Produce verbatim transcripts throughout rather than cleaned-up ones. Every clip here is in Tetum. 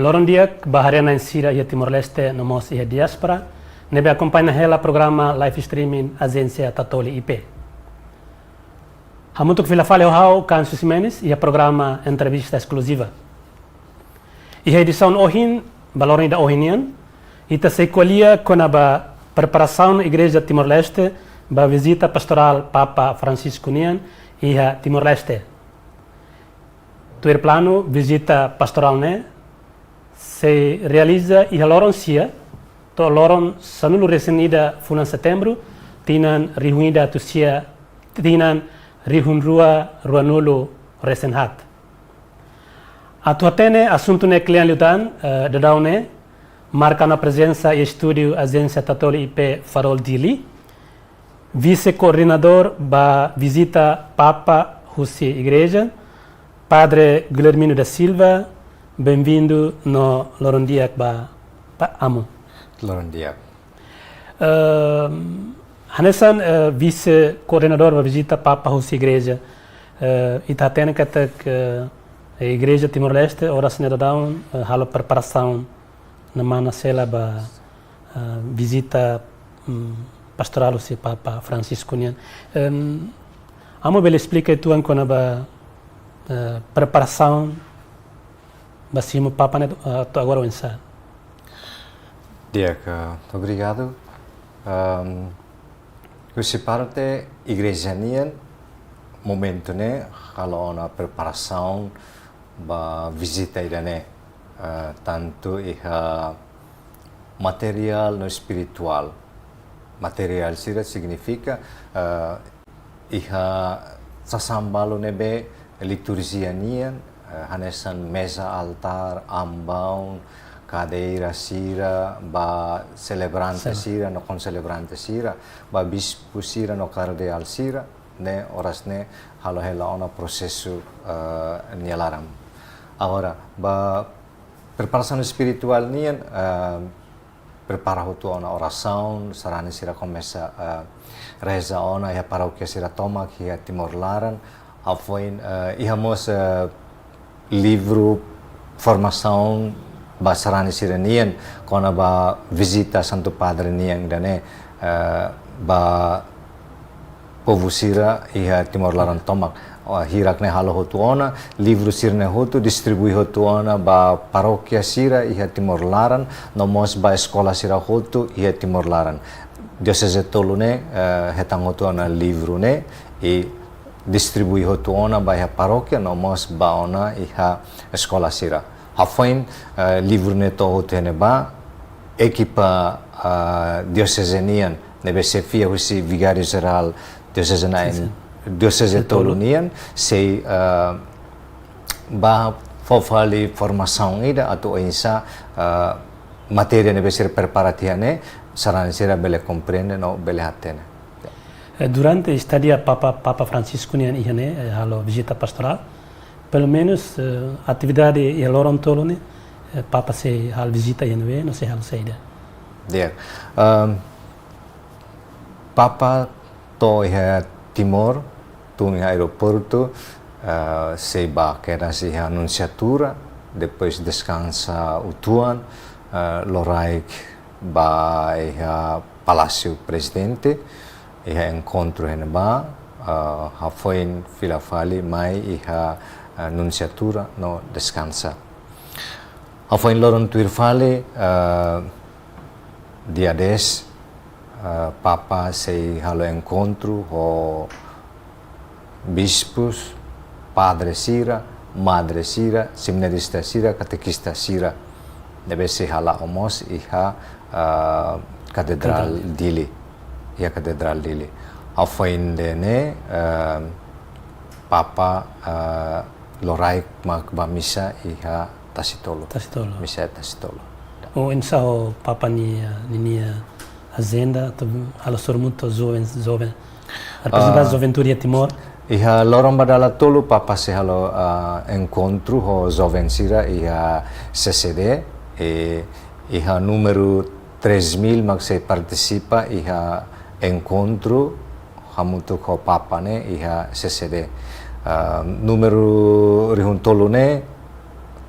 Loron di'ak ba haree-na'in sira iha Timor-Leste no mós iha diáspora ne'ebé akompaña hela programa live streaming Ajénsia Tatoli I P. Hamutuk fila fali ho ha'u, Kansu Ximenes, iha programa Entrevista Eskluziva. Iha edisaun ohin, ba loron ida ohin nian, ita sei ko'alia kona-ba preparasaun Igreja Timor-Leste ba vizita pastorál Papa Francisco nian iha Timor-Leste. Tuir planu, vizita pastorál ne'e sei realiza iha loron sia to'o loron sanulu-resin-ida fulan Setembru, tinan rihun ida atus sia, tinan rihun rua ruanulu-resin-haat. Atu hatene asuntu ne'e kle'an liután, eh, daudaun ne'e, marka ona prezensa iha estúdiu Ajénsia Tatoli I P Farol Dili, vise-koordenadór ba vizita Papa husi Igreja, Padre Guilhermino da Silva. Bem-vindo no loron di'ak ba, ba Amu. Loron di'ak. Ehm, hanesan, eh, vise-koordenadór ba vizita Papa husi Igreja, eh, ita hatene katak, eh, Igreja Timor-Leste oras ne'e daudaun, eh, halo preparasaun ne'ebé mós hela ba, eh, vizita, mm, pastorál husi Papa Francisco nian. Em, Amu bele esplika uitoan kona-ba, eh, preparasaun ba simu Papa ne'e, eh, to'o agora oinsá? Di'ak, obrigadu. Ehm, husi parte Igreja nian, momentu ne'e halo ona preparasaun ba vizita ida-ne'e, eh, tantu iha materiál no espirituál. Materiál sira signifika, eh, iha sasán balu ne'ebé liturjia nian, eh, hanesan meza altár, ambaun, kadeira sira ba selebrante Sel- sira no konselebrante sira, ba bispu sira no kardeál sira, ne'e oras ne'e halo hela ona prosesu, eh, nia laran. Agora, ba preparasaun espirituál nian, eh, prepara hotu ona orasaun, sarani sira komesa, eh, reza ona iha parókia sira tomak iha Timor laran. Hafoin, eh, iha mós, eh, livru formasaun ba sarani sira nian kona-ba vizita Santu Padre nian ida-ne'e, eh, ba povu sira iha Timor laran tomak. O, hirak ne'e halo hotu ona, livru sira-ne'e hotu distribui hotu ona ba parókia sira iha Timor laran, no mós ba eskola sira hotu iha Timor laran. Dioseze tolu ne'e, eh, hetan hotu ona livru ne'e, i distribui hotu ona ba iha parókia, no mós ba ona iha eskola sira. Hafoin, eh, livru ne'e to'o hotu iha ne'ebá, ekipa, eh, dioseze nian, ne'ebé xefia husi vigáriu jerál dioseze na'in, Sim, sim. Dioseze Sim, tolu tolu. Nian, sei, eh, ba fó fali formasaun ida atu oinsá, eh, matéria ne'ebé sira prepara tiha ne'e, sarani sira bele komprende no bele hatene. Eh, durante estadia Papa, Papa Francisco nian iha ne'e, eh, halo vizita pastorál, pelumenus, eh, atividade iha loron tolu ne'e, eh, Papa sei halo vizita iha ne'ebé, no sei halo saida? Di'ak. Ehm, Papa to'o iha Timor, tun iha aeroportu, eh, sei ba kedas iha Nunsiatura, depois deskansa uitoan, eh, loraik ba iha Palásiu Prezidente, iha enkontru iha ne'ebá, eh, hafoin fila fali mai iha, eh, Nunsiatura no deskansa. Hafoin loron tuir fali, eh, dia dez, eh, Papa sei halo enkontru ho bispus, padre sira, madre sira, seminarista sira, katekista sira. Ne'ebé sei hala'o mós iha, eh, Katedrál Katedrál. Dili. Iha Katedrál Dili. Hafoin ida-ne'e, eh, Papa, eh, loraik mak ba misa iha Tasitolu. Tasitolu. Misa Tasitolu. Oinsá ho Papa nia, ninia ajenda, atu halo sorumutu joven, joven. Reprezentante Ah. juventude iha Timor. Iha loron ba dala tolu Papa sei halo, ah, enkontru ho joven sira iha C C D, i iha númeru três mil mak sei partisipa iha enkontru hamutuk ho Papa ne'e iha C C D. Ah, númeru rihun tolu ne'e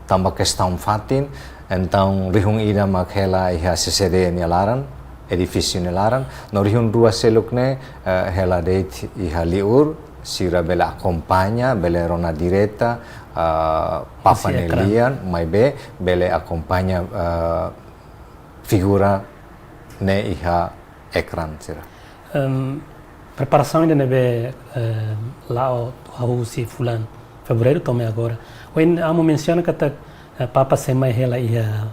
tanba kestaun fatin, Entaun, rihun ida mak hela iha C C D nia laran, edifísiu nia laran, no rihun rua seluk ne'e, eh, hela de'it iha liur, sira bele akompaña, bele rona direta, eh, Papa nia lian, maibé bele akompaña, eh, figura ne'e iha ekran sira. Em, preparasaun ida ne'ebé, em, la'o hahú husi fulan Fevereiru to'o mai agora. Ohin Amu mensiona katak, eh, Papa sei mai hela iha,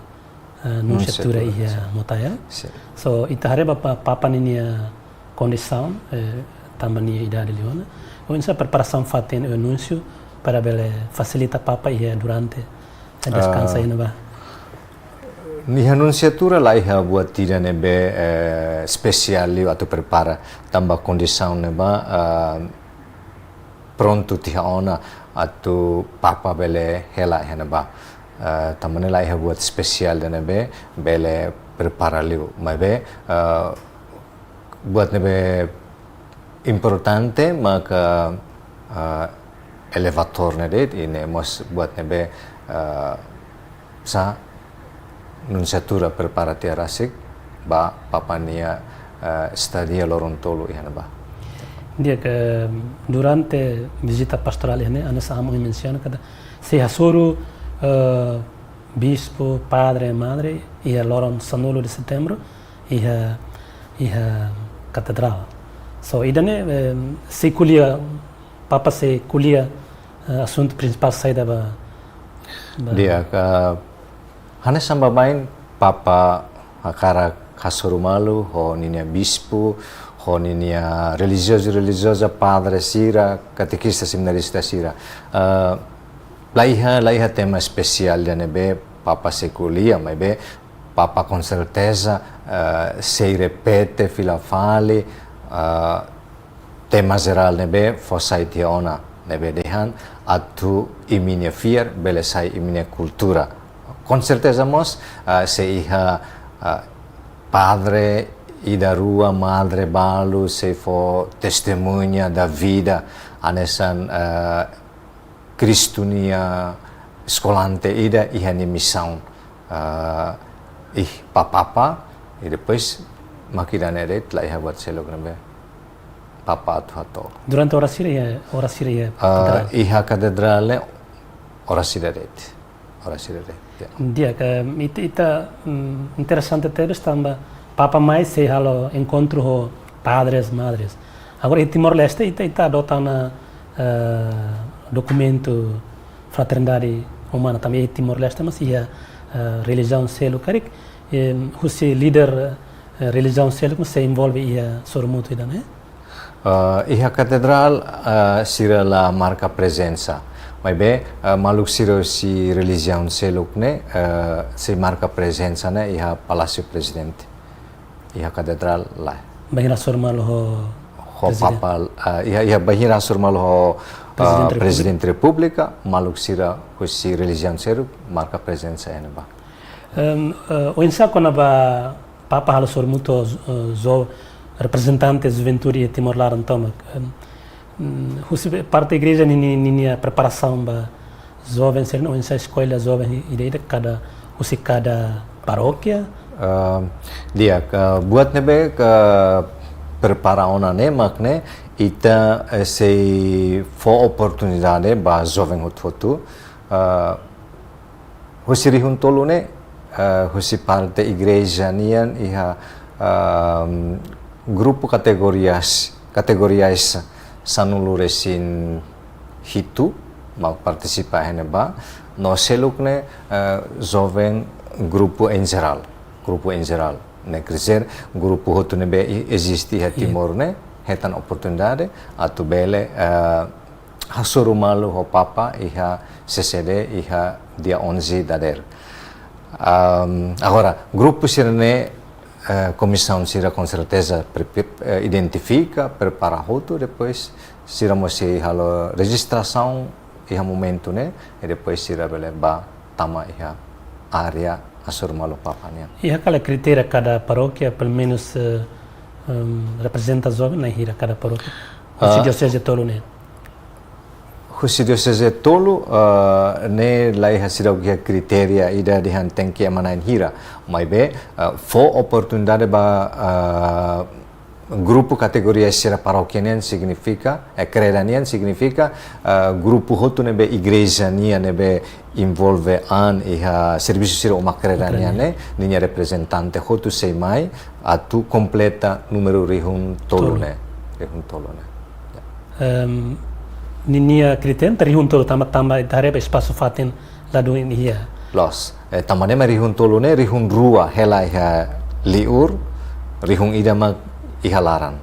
eh, nunsiatura iha Mota Air. Sin. So, ita haree ba Pa-, Papa ninia kondisaun, eh, tanba nia idade liu ona. Oinsá preparasaun fatin, eh, nunsiu para bele fasilita Papa iha durante, eh, deskansa iha ne'ebá. Iha nunsiatura la iha buat ida ne'ebé, eh, espesiál liu atu prepara, tanba kondisaun ne'ebá, eh, prontu tiha ona atu Papa bele hela iha ne'ebá. Eh, tanba ne'e la iha buat espesiál ida ne'ebé bele prepara liu. Maibé, eh, buat ne'ebé importante maka, eh, elevadór ne'e de'it, i ne'e mós buat ne'ebé, eh, sá, nunsiatura prepara tiha rasik ba Papa nia, eh, estadia loron tolu iha ne'ebá. Di'ak, durante vizita pastorál ne'e, hanesan Amu mensiona katak sei hasoru, eh, bispu, padre, madre, iha loron sanulu de setembru, iha, iha katedrál. So, ida-ne'e, eh, sei ko'alia, Papa sei ko'alia, eh, asuntu prinsipál saida ba, ba Di'ak, hanesan baibain Papa hakarak hasoru malu ho ninia bispu, ho ninia relijiozu, relijioza, padre sira, katekista, seminarista sira. Eh, la iha, la iha tema espesiál ida ne'ebé Papa sei ko'alia, maibé Papa konserteza, eh, sei repete fila fali, eh, tema jerál ne'ebé fó sai tiha ona, ne'ebé dehan atu imi-nia fiar bele sai imi-nia kultura. Konserteza mós, eh, sei iha, eh, padre ida rua, madre balu sei fó testemuña da vida, hanesan, eh, Kristu nia eskolante ida iha nia misaun, eh, iha Papa, i depois mak ida-ne'e de'it, la iha buat seluk ne'ebé Papa atu hato'o. Durante oras hira iha, oras hira iha, eh, katedrál? Iha katedrál ne'e oras ida de'it. Oras ida de'it, ya. Di'ak, ita, ita, mm, interesante tebes tanba Papa mai sei halo enkontru ho padres, madres. Agora iha Timor-Leste ita, ita adota ona, eh, dokumentu fraternidade umana, tanba iha Timor-Leste mós iha, eh, relijiaun seluk karik, eh, husi líder, eh, relijiaun seluk mós sei envolve iha sorumutu ida-ne'e. Eh, iha katedrál, eh, sira la marka prezensa. Maibé, eh, maluk sira husi relijiaun seluk ne'e, eh, sei marka prezensa ne'e iha Palásiu Prezidente. Iha katedrál lae. Bainhira hasoru malu ho Prezidente. Papa, eh, iha, iha bainhira hasoru malu ho, eh, Prezidente Repúblika. Prezidente Repúblika, maluk sira husi relijiaun seluk marka prezensa iha ne'ebá. Em, eh, oinsá kona-ba Papa halo sorumutu ho, eh, jo-, reprezentante juventude iha Timor laran tomak? Em, mm, husi parte igreja ninia, ninia preparasaun ba joven sira-ne'e, oinsá eskolla joven ida-idak kada, husi kada parókia? Ah, di'ak, buat ne'ebé prepara ona ne'e mak ne'e, ita, eh, sei fó oportunidade ba joven hotu-hotu, ah, husi rihun tolu ne'e, eh, husi parte igreja nian iha, ehm, grupu kategorias, kategorias sanulu-resin-hitu mak partisipa iha ne'ebá, no seluk ne'e, eh, joven grupu em geral, grupu em geral, ne'e quer dizer, grupu hotu ne'ebé e-, eziste iha Timor ne'e, hetan oportunidade atu bele, eh, hasoru malu ho Papa iha C C D iha dia onze dadeer. Ahm, agora, grupu sira-ne'e, eh, komisaun sira konserteza prepe-, eh, identifika, prepara hotu, depois sira mós sei halo rejistrasaun iha momentu ne'e, i depois sira bele bá tama iha área hasoru malu Papa nian. Iha kala kritéria kada parókia, pelumenus, eh, em, reprezenta joven na'in hira kada parókia? Ah, husi dioseze tolu ne'e. Husi dioseze tolu, eh, ne'e la iha seidauk iha kritéria ida dehan tenke ema na'in hira. Maibé, eh, fó oportunidade ba, eh, grupu kategoria sira parókia nian signifika, eh, kreda nian signifika, eh, grupu hotu ne'ebé igreja nian ne'ebé envolve an iha servisu sira uma kreda nian ne'e, ninia reprezentante hotu sei mai, atu kompleta númeru rihun tolu ne'e. Rihun tolu ne'e. Em, ninia kritéria rihun tolu tanba, tanba ita haree ba espasu fatin ladún iha. Loos. Eh, tanba ne'e mak rihun tolu ne'e, rihun rua hela iha liur, rihun ida mak iha laran.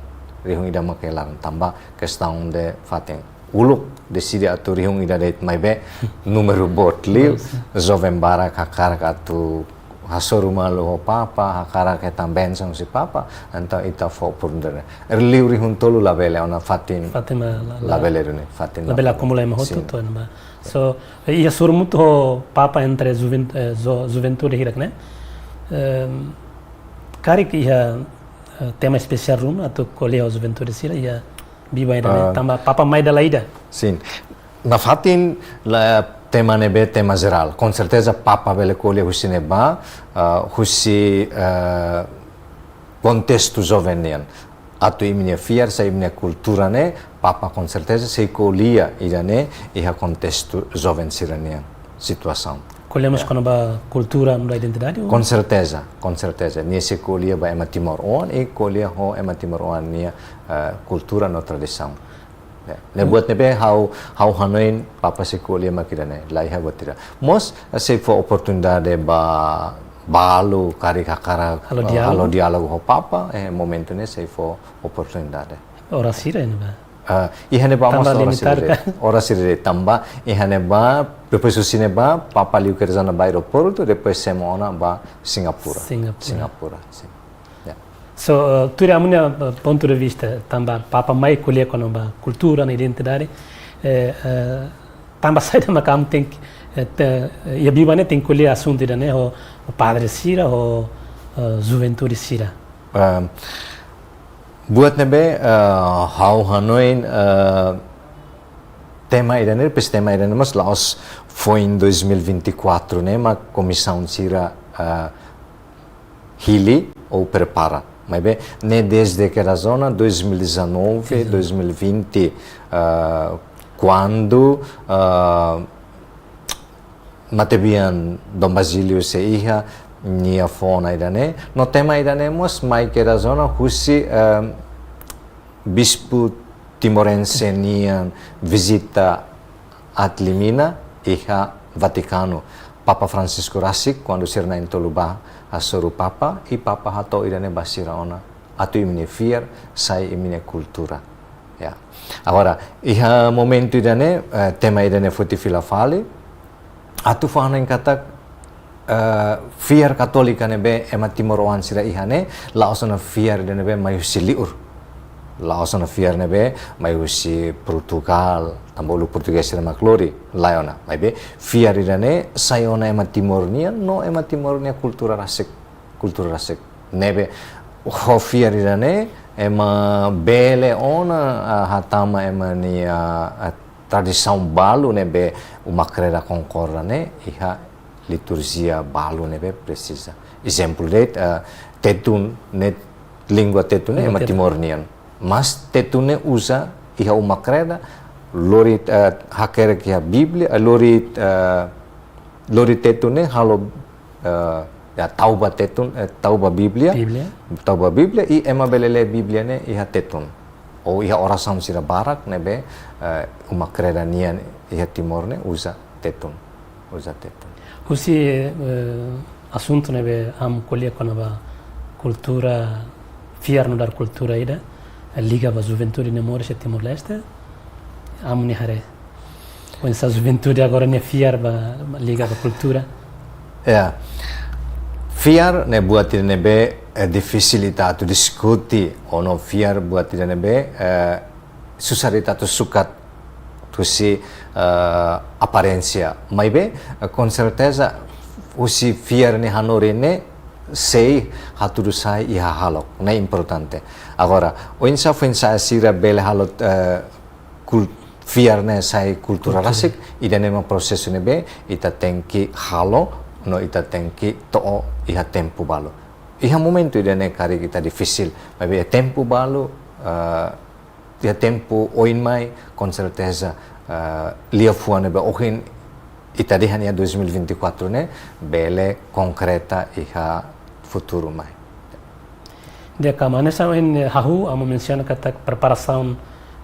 Rihun ida mak iha laran. Tanba kestaun de fatin. Uluk deside atu rihun ida de'it maibé númeru boot liu, joven barak hakarak atu hasoru malu ho Papa, hakarak hetan bensaun husi Papa, entaun ita fó oportunidade. Liu rihun tolu labele ona fatin. Fatin la, la, labele duni, fatin labele akumula ema hotu. Sin. To'o ne'ebá. So, iha sorumutu ho Papa entre juven-, eh, jo-, juventude hirak ne'e. Em, karik iha, eh, tema espesiál ruma atu ko'alia ho juventude sira iha biban ida ne'e, ah, tanba Papa mai dala ida. Sin. Nafatin la tema ne'ebé tema jerál. Konserteza Papa bele ko'alia husi ne'ebá, ah, husi, ah, kontestu joven nian. Atu imi-nia fiar, sai imi-nia kultura ne'e, Papa konserteza sei ko'alia ida ne'e iha kontestu joven sira-nian situasaun. Ko'alia mós, ya, kona-ba kultura no identidade, ou? Konserteza, konserteza. Nia sei ko'alia ba ema timoroan, i ko'alia ho ema timoroan nia, eh, kultura no tradisaun. Ya. Ne'e buat ne'ebé ha'u, ha'u hanoin Papa sei ko'alia mak ida ne'e, la iha buat ida. Mós, eh, sei fó oportunidade ba balu karik hakarak, halo, eh, diálogu, halo diálogu ho Papa, eh, momentu ne'e sei fó oportunidade. Oras hira ne'ebá? Ah, iha ne'ebá mós oras hira de'it. Tanba limitadu ka? Oras hira de'it tanba iha ne'ebá, depois husi ne'ebá, Papa liu kedas ona ba aeroportu, depois semo ona ba Singapura. Singapura. Singapura, sin. Ya. So, eh, tuir amu-nia, eh, pontu de vista, tanba Papa mai ko'alia kona-ba kultura no identidade, eh, eh, tanba saida mak ami tenke, eh, te-, eh, iha biban ne'e tenke ko'alia asuntu ida ne'e ho, ho padre sira, ho, eh, juventude sira. Ehm, buat ne'ebé, eh, ha'u hanoin, eh, tema ida ne'e, depois tema ida ne'e mós la'ós foin dois mil e vinte e quatro ne'e mak komisaun sira, eh, hili ou prepara. Maibé, ne'e desde kedas ona dois mil e dezanove, dezanove, dois mil e vinte, ah, kuandu, ah, matebian Dom Basílio sei iha, nia fó ona ida ne'e. No tema ida ne'e mós mai kedas ona husi, ah, bispu timorense nian vizita aat limina iha Vatikanu. Papa Francisco rasik, kuandu sira na'in-tolu bá hasoru Papa, i Papa hato'o ida ne'e ba sira ona, atu imi-nia fiar sai imi-nia kultura. Ya. Agora, iha momentu ida ne'e, eh, tema ida ne'e foti fila fali, atu fó hanoin katak, eh, fiar katólika ne'ebé ema timoroan sira iha ne'e, la'ós ona fiar ida ne'ebé mai husi liur. La'ós ona fiar ne'ebé mai husi Portugal, tanba uluk portugés sira mak lori, lae ona. Maibé, fiar ida ne'e sai ona ema Timor nian, no ema Timor nia kultura rasik, kultura rasik. Ne'ebé, ho fiar ida ne'e, ema bele ona, ah, hatama ema nia, ah, tradisaun balu ne'ebé uma kreda konkorda ne'e, iha liturjia balu ne'ebé presiza. Ezemplu de'it, eh, Tetun ne'e, língua Tetun ne'e, língua ema Tetun. Timor nian. Mas Tetun ne'e uza iha uma kreda, lori, eh, hakerek iha Bíblia, eh, lori, eh, lori Tetun ne'e halo, eh, ya, tau ba Tetun, eh, tau ba Bíblia. Bíblia. Tau ba Bíblia, i ema bele lee Bíblia ne'e iha Tetun. Ou iha orasaun sira barak ne'ebé, eh, uma kreda nian iha Timor ne'e uza Tetun. Uza Tetun. Husi, eh, asuntu ne'ebé amu ko'alia kona-ba kultura, fiar nu'udar kultura ida, eh, liga ba juventude ne'e moris iha Timor-Leste, amu-nia haree. Oinsá juventude agora nia fiar ba, ba liga ba kultura. Ya. Fiar ne'e buat ida ne'ebé, eh, difisil ita atu diskute, ou no fiar buat ida ne'ebé, eh, susar ita atu sukat husi, eh, aparénsia. Maibé, eh, konserteza, husi fiar nia hanorin ne'e sei hatudu sai iha hahalok. Ne'e importante. Agora, oinsá foin-sa'e sira bele halo, eh, kul-, fiar ne'e sai kultura rasik, ida-ne'e mak prosesu ne'ebé ita tenke halo, no ita tenke to'o iha tempu balu. Iha momentu ida-ne'e karik ita difisil, maibé iha tempu balu, eh, iha tempu oin mai, com certeza, eh, liafuan ne'ebé ohin ita dehan iha dois mil e vinte e quatro ne'e, bele konkreta iha futuru mai. Di'ak, hanesan ohin, eh, hahú, amu mensiona katak preparasaun,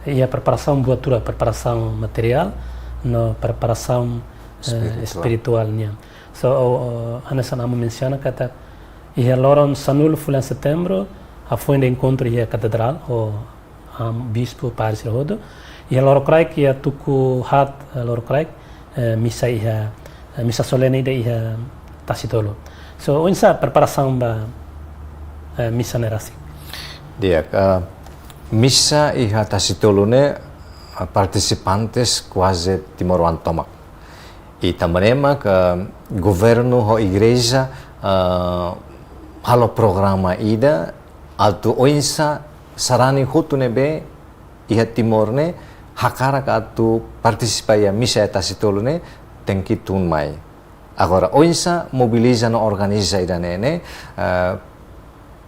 iha preparasaun buat rua, preparasaun materiál, no preparasaun, eh, espirituál. Espirituál nian. So, o, o, hanesan amu mensiona katak, iha loron sanulu fulan Setembru, hafoin ida enkontru iha katedrál, ho, am, bispu, padre sira hotu. Iha lorokraik, iha tuku haat, eh, lorokraik, eh, misa iha, eh, misa solene ida iha Tasitolu. So, oinsá preparasaun ba, eh, misa ne'e rasik? Di'ak, eh, misa iha Tasitolu ne'e, eh, partisipantes kuaze timoroan tomak. I tanba ne'e mak governu ho igreja, eh, halo programa ida atu oinsá sarani hotu ne'ebé iha Timor ne'e hakarak atu partisipa iha misa iha Tasitolu ne'e tenke tun mai. Agora, oinsá mobiliza no organiza ida-ne'e ne'e, eh,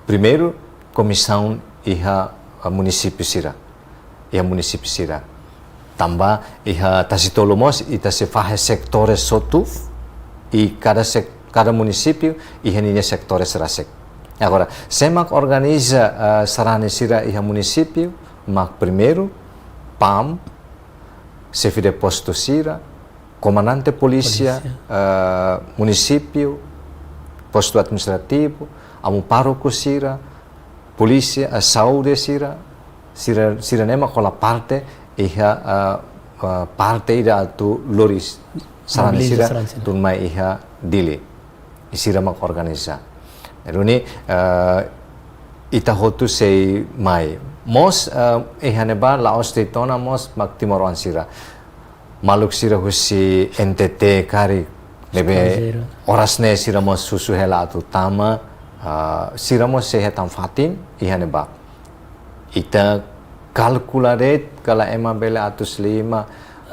primeiru, komisaun iha, eh, munisípiu sira. Iha munisípiu sira. Tanba iha Tasitolu mós, ita sei fahe setores hotu, i kada sek-, kada munisípiu iha ninia setores rasik. Agora, sé mak organiza, eh, sarani sira iha munisípiu, mak primeiru, PAM, xefe de postu sira, komandante polísia, Polísia. Eh, munisípiu, postu administrativu, amu pároku sira, polísia, eh, saúde sira, sira, sira-ne'e mak hola parte iha, eh, eh, parte ida atu lori sarani Mobiliza sira sarani sira. Tun mai iha Dili. I sira mak organiza. Duni, eh, ita hotu sei mai. Mós, eh, iha ne'ebá la'ós de'it ona mós mak timoroan sira. Maluk sira husi N T T karik ne'ebé Estranjeiru. Oras ne'e sira mós husu hela atu tama, ah, sira mós sei hetan fatin iha ne'ebá. Ita kalkula de'it kala ema bele atus lima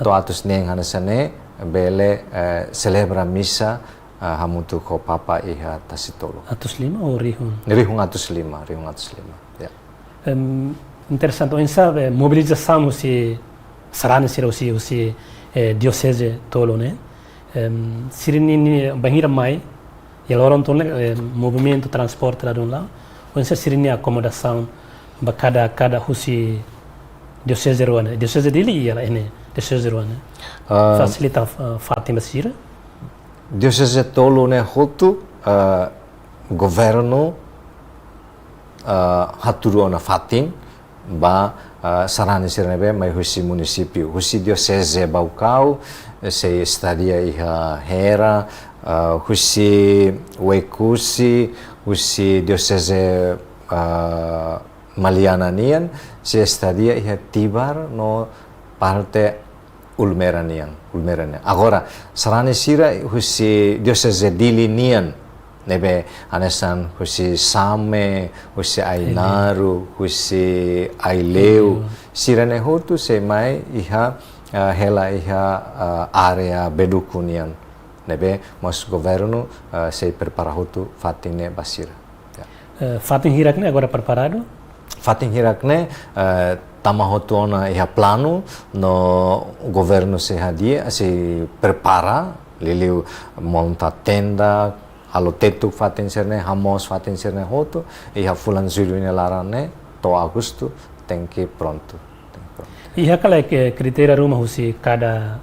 to'o atus neen hanesan ne'e bele, eh, selebra misa, ah, hamutuk ho Papa iha Tasitolu. Atus lima ou rihun? Rihun atus lima, rihun atus lima. Ya. Em, interesante, oinsá, eh, mobilizasaun husi sarani sira husi, husi, eh, dioseze tolu ne'e. Em, sira-nia, nia bainhira mai, iha loron tolu ne'e, eh, movimentu transporte ladún la'o. Oinsá sira-nia akomodasaun ba kada, kada husi dioseze rua ne'e. Dioseze Dili iha la iha ne'e, dioseze rua ne'e. Ah, fasilita, ah, fatin ba sira. Dioseze tolu ne'e hotu, ah, governu, ah, hatudu ona fatin ba, ah, sarani sira ne'ebé mai husi munisípiu. Husi dioseze Baucau, eh, sei estadia iha Hera, ah, husi Oekusi, husi dioseze, ah, Maliana nian, sei estadia iha Tibar no parte Ulmera nian, Ulmera nian. Agora, sarani sira husi dioseze Dili nian, ne'ebé hanesan husi Same, husi Ainaro, husi Aileu, Aileu. Sira-ne'e hotu sei mai iha, eh, hela iha, eh, área Beduku nian. Ne'ebé mós governu, eh, sei prepara hotu fatin ne'e ba sira. Ya. Eh, fatin hirak ne'e agora preparadu? Fatin hirak ne'e, eh, tama hotu ona iha planu, no governu sei hadi'a, sei prepara, liuliu monta tenda, halo tetuk fatin sira-ne'e, hamoos fatin sira-ne'e hotu, iha fulan Jullu nia laran ne'e, to'o Agostu, tenke prontu, tenke prontu. Iha ka lae kritéria ruma husi kada,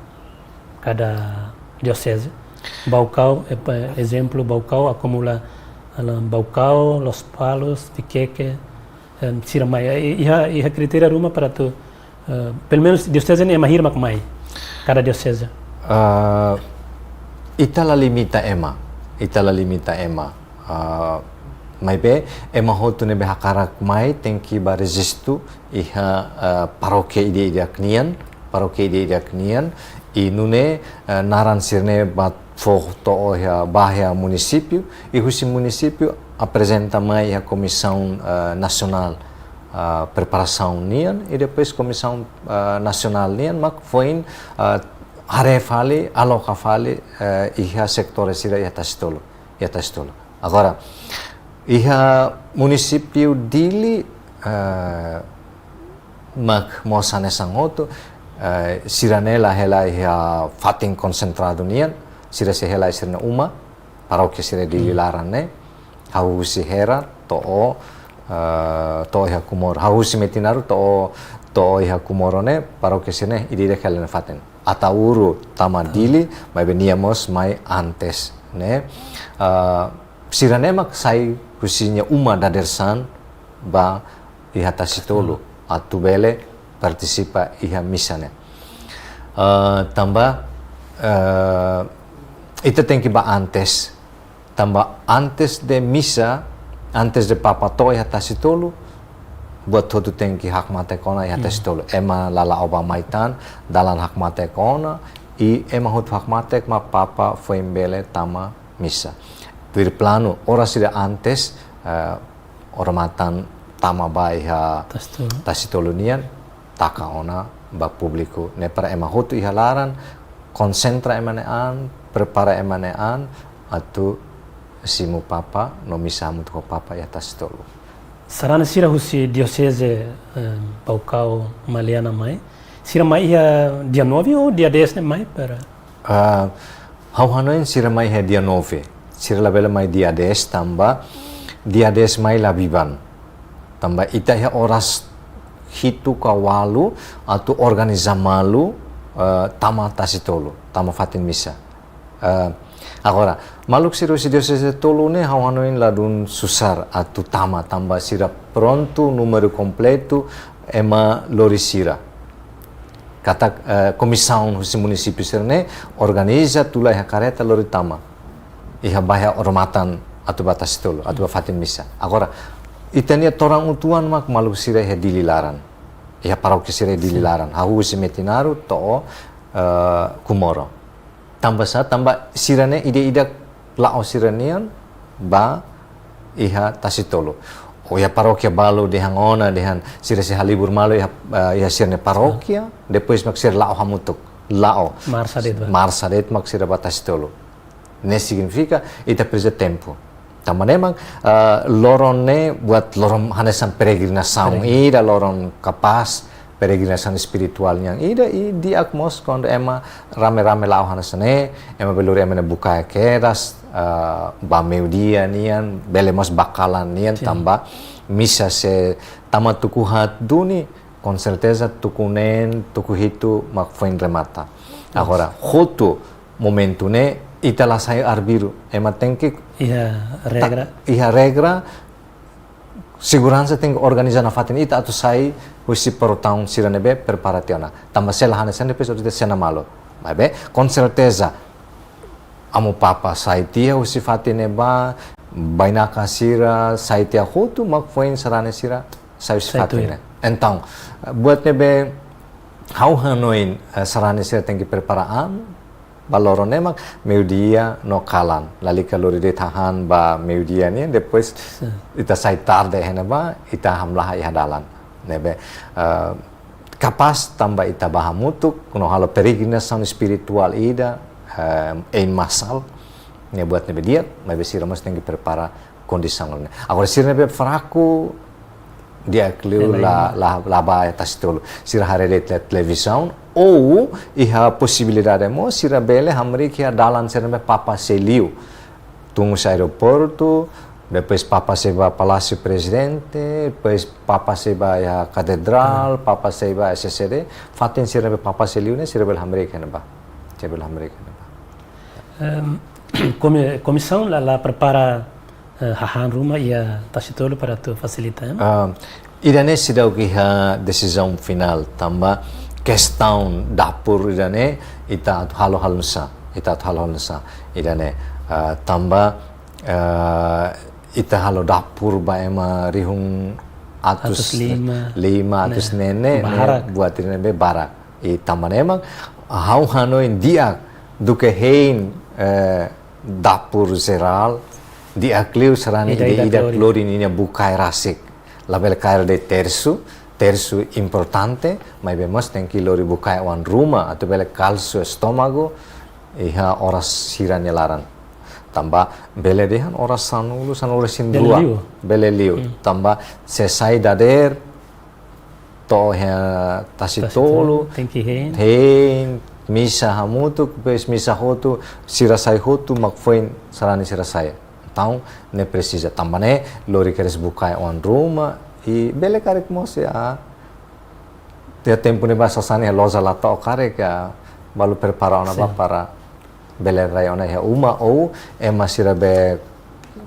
kada dioseze? Baucau, eh, pa, ezemplu, Baucau akumula, ala, Baucau, Lospalos, Viqueque, em, sira mai. Eh, iha, iha kritéria ruma para atu, eh, pelumenus dioseze ne'e ema hira mak mai, kada dioseze? Ah, ita la limita ema, ita la limita ema. Ah, maibé ema hotu ne'ebé hakarak mai tenke bá rejistu iha, ah, parókia ida-idak nian, parókia ida-idak nian, i nune'e, ah, naran sira-ne'e bá fó to'o iha, bá iha munisípiu, i husi munisípiu aprezenta mai iha Komisaun, ah, Nasionál ah, preparasaun nian, i depois komisaun, ah, nasionál nian mak foin, ah, haree fali, aloka fali, eh, iha setór sira iha Tasitolu, iha Tasitolu. Agora, iha munisípiu Dili, eh, mak mós hanesan hotu, eh, sira ne'e la hela iha fatin konsentradu nian, sira sei hela iha sira-nia uma, parókia sira Dili laran ne'e, hahú husi Hera to'o, eh, to'o iha Comoro, hahú husi Metinaro to'o, to'o iha Comoro ne'e, parókia sira ne'e ida-idak hela nia fatin. Ataúru tama Dili, maibé nia mós mai antes ne'e. Eh, sira ne'e mak sai husi nia uma dadeer-saan ba iha Tasitolu, atu bele partisipa iha misa ne'e. Eh, tanba, eh, ita tenke ba antes, tanba antes de misa, antes de Papa to'o iha Tasitolu, buat hotu tenke hakmatek ona iha Tasitolu. Ema la la'o bá mai tan, dalan hakmatek ona, i ema hotu hakmatek mak Papa foin bele tama misa. Tuir planu, oras ida antes, eh, odamatan tama ba iha Tasitolu. Tasitolu nian, taka ona ba públiku ne'e para ema hotu iha laran, konsentra ema nia an, prepara ema nia an, atu simu Papa, no misa hamutuk ho Papa iha Tasitolu. Sarani sira husi dioseze, eh, Baucau, Maliana mai. Sira mai iha dia nove ou dia dez ne'e mai para? Ah, ha'u hanoin sira mai iha dia nove. Sira labele mai dia dez tanba dia dez mai la biban. Tanba ita iha oras hitu ka ualu atu organiza malu, eh, tama Tasitolu, tama fatin misa. Eh, agora, maluk sira husi dioseze tolu ne'e ha'u hanoin ladún susar atu tama tanba sira prontu númeru kompletu ema lori sira. Katak, eh, komisaun husi munisípiu sira ne'e organiza tula iha kareta lori tama. Iha bá iha odamatan atu ba Tasitolu, atu ba fatin misa. Agora, ita-nia toran uitoan mak maluk sira iha Dili laran. Iha parókia sira iha Dili laran. Hahú husi Metinaro to'o, eh, Comoro. Tanba sá, tanba sira ne'e ida-idak la'o sira-nian ba iha Tasitolu. Ou iha parókia balu dehan ona, dehan sira sei halibur malu iha, eh, iha sira-nia parókia, depois mak sira la'o hamutuk, la'o. Marsa de'it ba. Marsa de'it mak sira ba Tasitolu. Ne'e signifika ita presiza tempu. Tanba ne'e mak, eh, loron ne'e buat loron hanesan peregrinasaun ida, loron kapás, peregrinasaun espirituál nian ida, i di'ak mós kuandu ema rame-rame la'o hanesan ne'e, ema bele lori ema nia bukae kedas, eh, ba meiudia nian, bele mós ba kalan nian, tanba misa sei tama tuku haat duni, konserteza tuku neen, tuku hitu mak foin remata. Agora, hotu momentu ne'e, ita la sai arbiru, ema tenke iha regra, iha regra, seguransa tenke organiza nafatin ita atu sai husi portaun sira ne'ebé prepara tiha ona. Tanba se la hanesan ne'e, depois ita sei ona malu. Maibé, konserteza, Amu Papa sai tiha husi fatin ne'ebá, bainaka sira sai tiha hotu, mak foin sarani sira sai husi fatin ne'e. Entaun, buat ne'ebé ha'u hanoin, eh, sarani sira tenke prepara an, ba loron ne'e mak meiudia no kalan. Lalika lori de'it hahán ba meiudia nian, depois ita sai tarde iha ne'ebá, ita hamlaha iha dalan. Ne'ebé, eh, kapás tanba ita bá hamutuk, no halo peregrinasaun espirituál ida, eh, en massal, ne'e buat ne'ebé di'ak, maibé sira mós tenke prepara kondisaun ne'e. Agora, sira ne'ebé fraku, di'ak liu la, la, la bá iha Tasitolu. Sira haree de'it televizaun, ou iha posibilidade mós, sira bele hamriik iha dalan sira ne'ebé Papa sei liu. Tun husi aeroportu, depois Papa sei bá Palásiu Prezidente, depois Papa sei bá iha Katedrál, Papa sei bá S C D, fatin sira ne'ebé Papa sei liu ne'e, sira bele hamriik iha ne'ebá. Sira bele hamriik iha ne'ebá. Em, komi-, komisaun la, la prepara, eh, hahán ruma iha Tasitolu para atu fasilita, em? Ah, ida-ne'e seidauk iha desizaun finál, tanba kestaun dapur ida-ne'e, ita atu halo halo nu'usá, ita atu halo halo nu'usá, ida-ne'e, ah, tanba, ah, ita halo dapur ba ema rihun atus, atus lima, lima, atus neen, ne'e, barak. Buat ida ne'ebé barak. I tanba ne'e mak, ha'u hanoin di'ak duké hein, eh, dapur jerál, di'ak liu sarani ida-idak lori ninia bukae rasik. Labele kaer de'it tersu, tersu importante, maibé mós tenke lori bukae oan ruma, atu bele kalsu estómagu, iha oras sira-nia laran. Tanba bele dehan oras sanulu, sanulu-resin-rua. Bele liu. Bele liu. Hmm. Tanba se sai dadeer, to'o iha Tasi Tolu, Tasi Tolu, tenke hein. Hein, misa hamutuk, depois misa hotu, sira sai hotu, mak foin sarani sira sai. Entaun, ne'e presiza. Tanba ne'e, lori kedas bukae oan ruma, i bele karik mós iha, iha tempu ne'ebá sasán iha loja la to'o karik, balu prepara ona ba, sin, para bele rai ona iha uma ou ema sira be,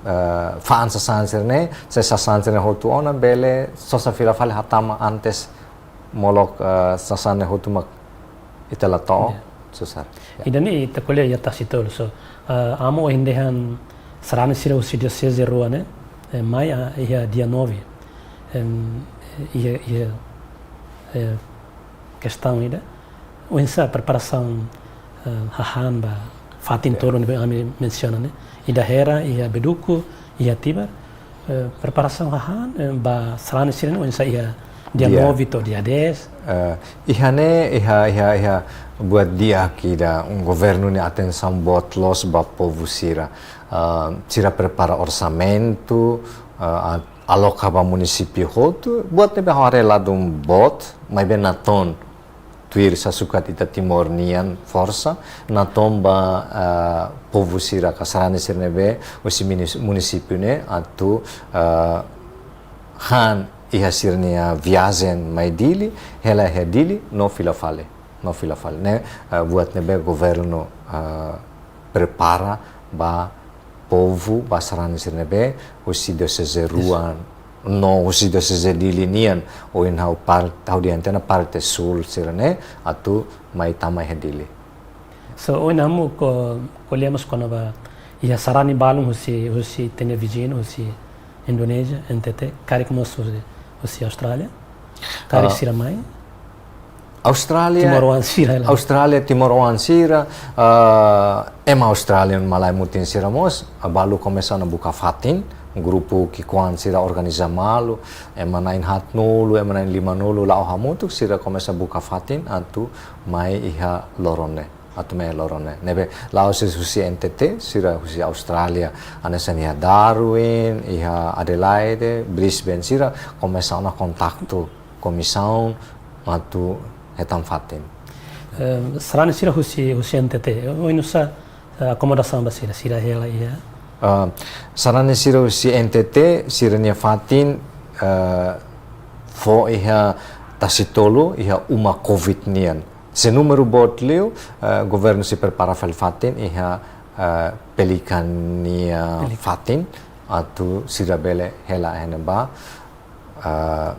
eh, fa'an sasán sira-ne'e, se sasán sira-ne'e hotu ona bele sosa fila fali hatama antes molok, eh, sasán ne'e hotu mak ita la to'o, ya, susar. Ya. Ida-ne'e ita ko'alia iha Tasi Tolu, so, eh, Amu ohin dehan sarani sira husi dioseze rua ne'e, eh, mai, ah, iha dia nove. Em, iha, iha, eh, kestaun ida. Oinsá preparasaun, eh, hahán ba fatin, ya, tolu ne'ebé ami mensiona ne'e. Ida Hera, iha Beduku, iha Tibar. Eh, preparasaun hahán, eh, ba sarani sira-ne'e oinsá iha dia, dia nove to'o dia dez. Eh, iha ne'e, iha, iha, iha buat di'ak ida, um, governu nia atensaun boot loos ba povu sira. Eh, sira prepara orsamentu, eh, a-, aloka ba munisípiu hotu, buat ne'ebé ha'u haree ladún boot, maibé natoon tuir sasukat ita Timor nian forsa, natoon ba, eh, povu sira ka sarani sira ne'ebé husi minis-, munisípiu ne'e atu, eh, han iha sira-nia viajen mai Dili, hela iha Dili, no fila fali, no fila fali. Ne'e, eh, buat ne'ebé governu, eh, prepara ba povu, ba sarani sira ne'ebé husi dioseze rua, no husi dioseze Dili nian, ohin ha'u par-, ha'u dehan tiha ona parte súl sira-ne'e, atu mai tama iha Dili. So, ohin Amu ko-, ko'alia mós kona-ba iha sarani balun husi, husi ita-nia viziñu, husi Indonézia, N T T, karik mós husi, husi Austrália. Karik, ah, sira mai? Austrália, timoroan sira hela. Austrália, timoroan sira, ah, ema Austrália malae mutin sira mós, ah, balu komesa ona buka fatin, grupu ki'ikoan sira organiza malu, ema na'in haatnulu, ema na'in limanulu, la'o hamutuk sira komesa buka fatin, atu mai iha loron ne'e, atu mai loron ne'e. Ne'ebé la'ós husi N T T, sira husi Austrália, hanesan iha Darwin, iha Adelaide, Brisbane sira, komesa ona kontaktu komisaun atu hetan fatin. Em, sarani sira husi, husi N T T, oinsá, eh, akomodasaun ba sira, sira hela iha? Ah, sarani sira husi N T T, sira-nia fatin, eh, fó iha Tasi Tolu, iha uma covid nian. Se númeru boot liu, eh, governu sei prepara fali fatin iha, eh, Pelican nia, Pelican, fatin, atu sira bele hela iha ne'ebá, eh,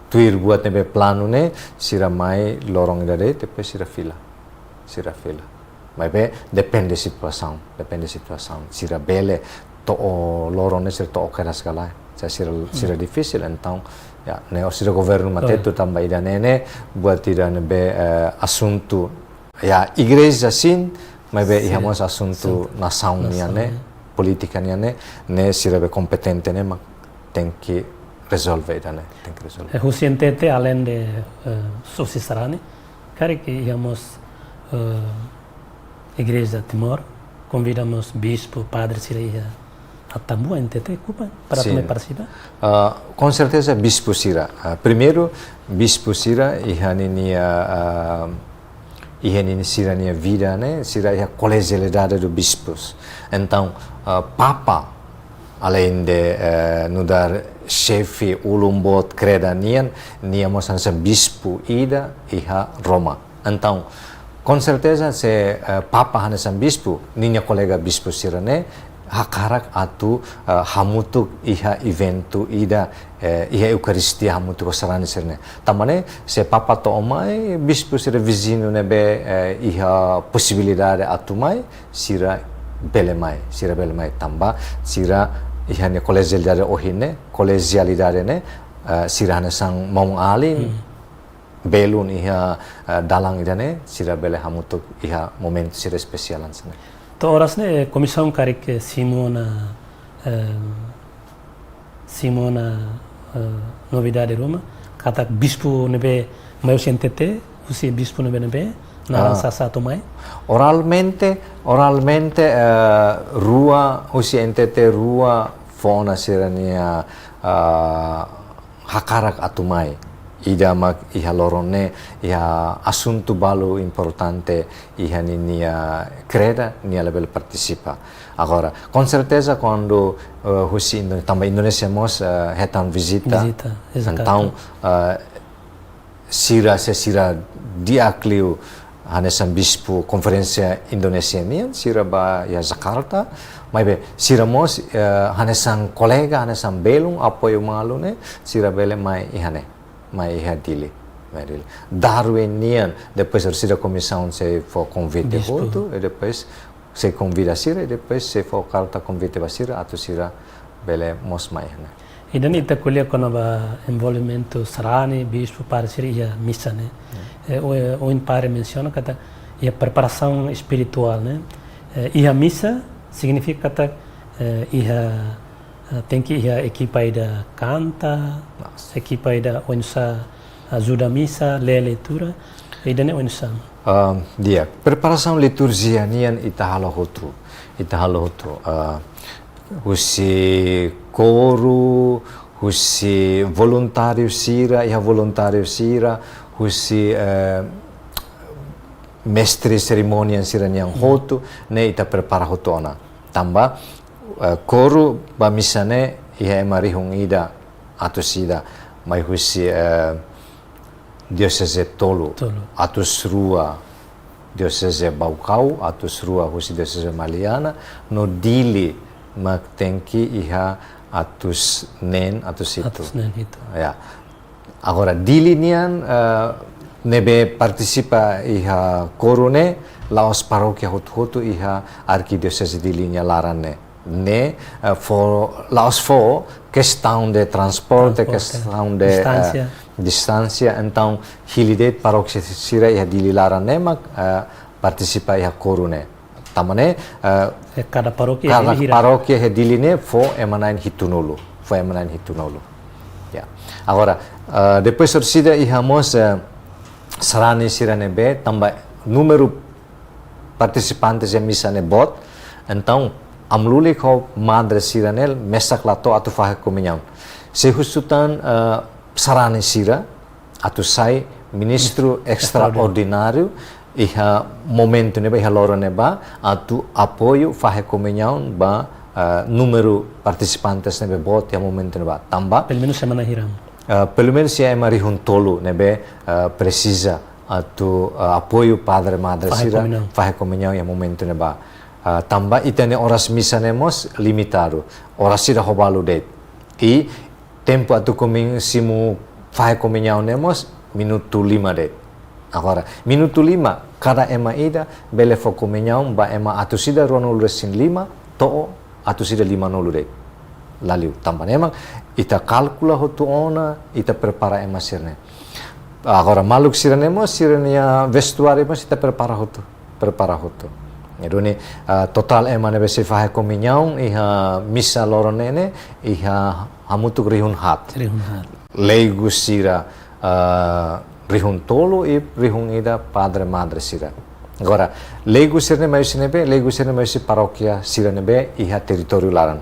tuir buat ne'ebé planu ne'e, sira mai loron ida de'it, depois sira fila. Sira fila. Maibé depende situasaun, depende situasaun. Sira bele to'o loron ne'e sira to'o kedas ka lae. Se sira, hmm, sira difisil, entaun, ya, ne'e sira governu matetu, oh, tanba ida-ne'e ne'e, buat ida ne'ebé, eh, asuntu, ya, igreja sin, maibé iha, sin, mós asuntu, sin, nasaun, nasaun nian ne'e, ne'e, polítika nian ne'e, ne'e sira be kompetente ne'e mak tenke rezolve ida-ne'e, tenke rezolve. Eh, husi N T T, além de, eh, husi sarani, karik iha mós, eh, Igreja Timor, konvida mós bispu, padre sira iha Atambua, N T T, Kuba, para, sin, tama mai partisipa? Ah, com certeza bispu sira. Ah, primeiru, bispu sira iha ninia, ah, iha ninia sira-nia vida ne'e, sira iha Colegialidade dos Bispos. Entaun, ah, Papa, além de, eh, nu'udar xefe ulun boot kreda nian, nia mós hanesan bispu ida iha Roma. Entaun, com certeza se, eh, Papa hanesan bispu, ninia kolega bispu sira-ne'e hakarak atu, eh, hamutuk iha eventu ida, eh, iha Eukaristia hamutuk ho sarani sira-ne'e. Tanba ne'e, se Papa to'o mai, bispu sira viziñu ne'ebé, eh, iha posibilidade atu mai, sira bele mai, sira bele mai tanba sira iha nia colegialidade ohin ne'e, colegialidade ne'e, eh, sira hanesan maun-alin, hmm, belun iha, eh, dalan ida-ne'e, sira bele hamutuk iha momentu sira espesiál hanesan ne'e. To'o oras ne'e, eh, komisaun karik, eh, simu ona, eh, simu ona eh, novidade ruma, katak bispu ne'ebé mai husi N T T, husi bispu ne'ebé ne'ebé, naran Ah. sasá atu mai? Oralmente, oralmente, eh, rua, husi N T T rua fó ona sira-nia, eh, hakarak atu mai. Ida mak iha loron ne'e, iha asuntu balu importante iha ninia kreda, nia labele partisipa. Agora, com certeza, kuandu, eh, husi Indo-, tanba Indonézia mós, eh, hetan vizita. Vizita, ezakatu. Entaun, eh, sira, se sira di'ak liu hanesan bispu konferénsia Indonézia nian, sira bá iha Jakarta, maibé sira mós, eh, hanesan kolega, hanesan belun, apoiu malu ne'e, sira bele mai iha ne'e, mai iha Dili, mai Dili. Darwin nian, depois orsida komisaun sei fó konvite Bispu. hotu, i depois sei konvida sira, i depois sei fó karta konvite ba sira, atu sira bele mós mai iha ne'e. Ida-ne'e ita ko'alia kona-ba envolvimentu sarani, bispu, padre sira iha misa ne'e. Eh, o, ohin padre mensiona katak iha preparasaun espirituál ne'e. Eh, iha misa signifika katak, eh, iha, eh, tenke iha ekipa ida kanta, Mas. ekipa ida oinsá ajuda misa, lee leitura, ida-ne'e oinsá? Ah, di'ak, preparasaun liturjia nian ita halo hotu, ita halo hotu. Ah, husi koru, husi voluntáriu sira, iha voluntáriu sira, husi, eh, mestre serimónia sira nian hotu, ne'e ita prepara hotu ona. Tanba, eh, koru bá misa ne'e iha ema rihun ida atus ida, mai husi, eh, dioseze tolu, Tolu. atus rua dioseze Baucau, atus rua husi dioseze Maliana, no Dili mak tenke iha atus neen, atus hitu. Atus neen hitu. Ya. Agora, Dili nian, eh, ne'ebé partisipa iha koru ne'e, la'ós parókia hotu-hotu iha Arkidioseze Dili nia laran ne'e. Ne'e, eh, fó, la'ós fó, kestaun de transporte, Transporte. kestaun de, eh, Distánsia. distánsia. Entaun, hili de'it parókia sira iha Dili laran ne'e mak, eh, partisipa iha koru ne'e. Tanba ne'e, eh, Eh, kada parókia kada iha Dili hira? Parókia iha Dili ne'e fó ema na'in hitunulu. Fó ema na'in hitunulu. Ya. Agora, eh, depois orsida iha mós, eh, sarani sira ne'ebé, tanba númeru partisipantes iha misa ne'e boot, entaun, amu-lulik ho madre sira ne'e mesak la to'o atu fahe komuñaun. Sei husu tan, eh, sarani sira, atu sai ministru Extraordináriu. Extraordináriu iha momentu ne'ebá, iha loron ne'ebá, atu apoiu fahe komuñaun ba, eh, númeru partisipantes ne'ebé boot iha momentu ne'ebá. Tanba, pelumenus semana hira? eh, pelumenus iha ema rihun tolu ne'ebé, eh, presiza atu, eh, apoiu padre madre Fahe sira komuñaun. Fahe komuñaun iha momentu ne'ebá. Eh, tanba ita-nia oras misa ne'e mós limitadu. Oras ida ho balu de'it. I tempu atu komuñ-, simu fahe komuñaun ne'e mós minutu lima de'it. Agora, minutu lima, kada ema ida bele fó komuñaun ba ema atus ida ruanulu-resin-lima to'o atus ida limanulu de'it. La liu, tanba ne'e mak ita kalkula hotu ona, ita prepara ema sira-ne'e. Agora, maluk sira-ne'e mós, sira-nia vestuáriu mós ita prepara hotu, prepara hotu. Duni, ah, totál ema ne'ebé sei fahe komuñaun iha misa loron ne'e ne'e, iha hamutuk rihun haat. Rihun haat. Leigu sira, ah, rihun tolu i rihun ida padre madre sira. Agora, leigu sira-ne'e mai husi ne'ebé, leigu sira-ne'e mai husi parókia sira ne'ebé iha territóriu laran.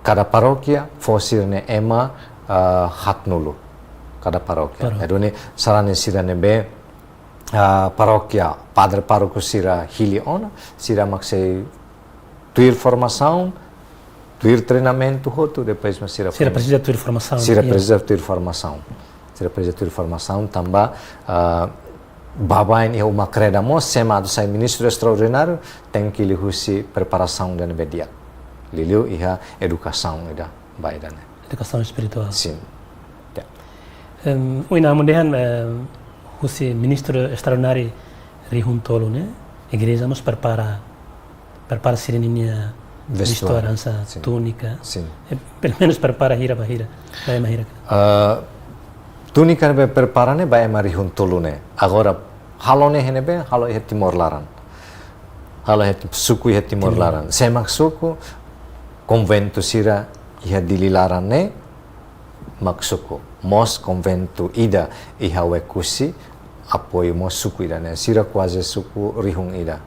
Kada parókia fó sira-nia ema, ah, haatnulu. Kada parókia. Parókia. Duni, sarani sira ne'ebé, ah, parókia, padre pároku sira hili ona, sira mak sei tuir formasaun, tuir treinamentu hotu, depois mak sira Sira fó. presiza tuir formasaun. Sira Ya. presiza tuir formasaun. Sira presiza tuir formasaun, tanba, ah, baibain iha uma kreda mós, se ema atu sai ministru extraordináriu, tenke liuhusi preparasaun ida ne'ebé di'ak. Liuliu iha edukasaun ida, ba ida-ne'e. Edukasaun espirituál. Sin. Ya. Em, ohin amu dehan, em, husi ministru extraordináriu rihun tolu ne'e, igreja mós prepara, prepara sira-ninia Vestuáriu. vestuáriu, hanesan Sin. túnika. Sin. Eh, pelumenus prepara hira ba hira, ba ema hira. Ah, túnika ne'ebé prepara ne'e ba ema rihun tolu ne'e. Agora, halo ne'e iha ne'ebé, halo iha Timor laran. Halo iha Ti-, suku iha Timor Timor. laran. Sé mak suku, konventu sira iha Dili laran ne'e, mak suku. Mós konventu ida iha Oekusi apoiu mós suku ida ne'e. Sira kuaze suku rihun ida.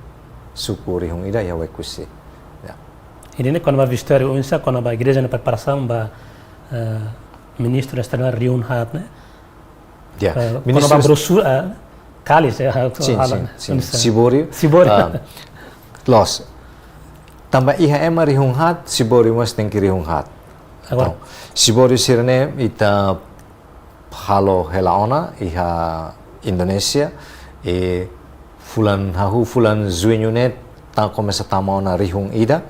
Suku rihun ida iha Oekusi. Ya. Ida-ne'e kona-ba vestuáriu oinsá, kona-ba igreja nia preparasaun ba, eh, ministru estraordináriu rihun haat ne'e. Ya, eh, ministru kona-ba est- brosura, eh, kalis, eh, hal-, sin, hal-, sin, sin. Oinsá. Sibóriu. Sibóriu. Ah, loos. Tanba iha ema rihun haat, sibóriu mós tenke rihun haat. Agora. Entaun, sibóriu sira-ne'e ita halo hela ona iha Indonézia, i fulan hahú, fulan Juñu ne'e, ta-, komesa tama ona rihun ida,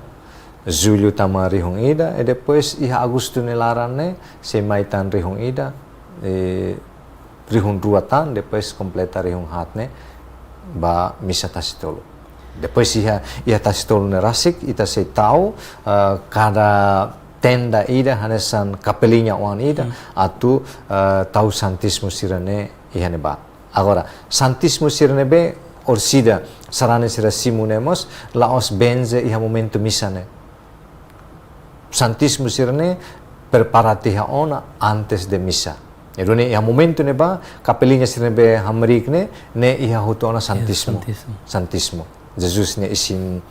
Jullu tama rihun ida, i depois iha Agostu nia laran ne'e, sei mai tan rihun ida, i rihun rua tan, depois kompleta rihun haat ne'e, ba misa Tasi Tolu. Depois iha, iha Tasi Tolu ne'e rasik, ita sei tau, eh, kada tenda ida, hanesan kapelinha oan ida, Hmm. atu, eh, tau santismu sira-ne'e iha ne'ebá. Agora, santismu sira ne'ebé orsida sarani sira simu ne'e mós, la'ós benze iha momentu misa ne'e. Santismu sira-ne'e prepara tiha ona antes de misa. Entaun ne'e iha momentu ne'ebá, kapelinha sira ne'ebé hamriik ne'e, ne'e iha hotu ona Iha santismu. Santismu. Santismu. Jesus nia isin,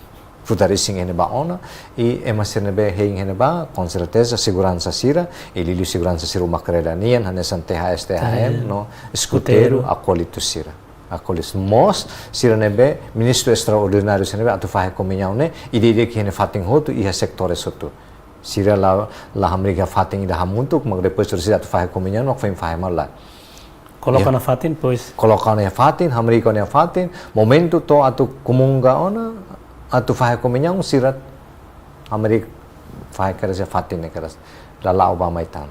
futar isin iha ne'ebá ona, i ema sira ne'ebé hein iha ne'ebá, konserteza seguransa sira, i liuliu seguransa sira uma kreda nian, hanesan T H S, T H M, T H M, no, eskuteiru, eskuteiru. Akólitu sira. Akólitu mós, sira ne'ebé, ministru estraordináriu sira ne'ebé, atu fahe komuñaun ne'e, ida-idak iha nia fatin hotu, iha setores hotu. Sira la, la hamriik iha fatin ida hamutuk, mak depois sira atu fahe komuñaun, mak foin fahe malu lae. Koloka Ya. ona fatin, pois. Koloka ona iha fatin, hamriik ona iha fatin, momentu to'o atu komunga ona, atu fahe komuñaun sira hamriik fahe kedas iha fatin ne'e kedas. La la'o ba mai tan.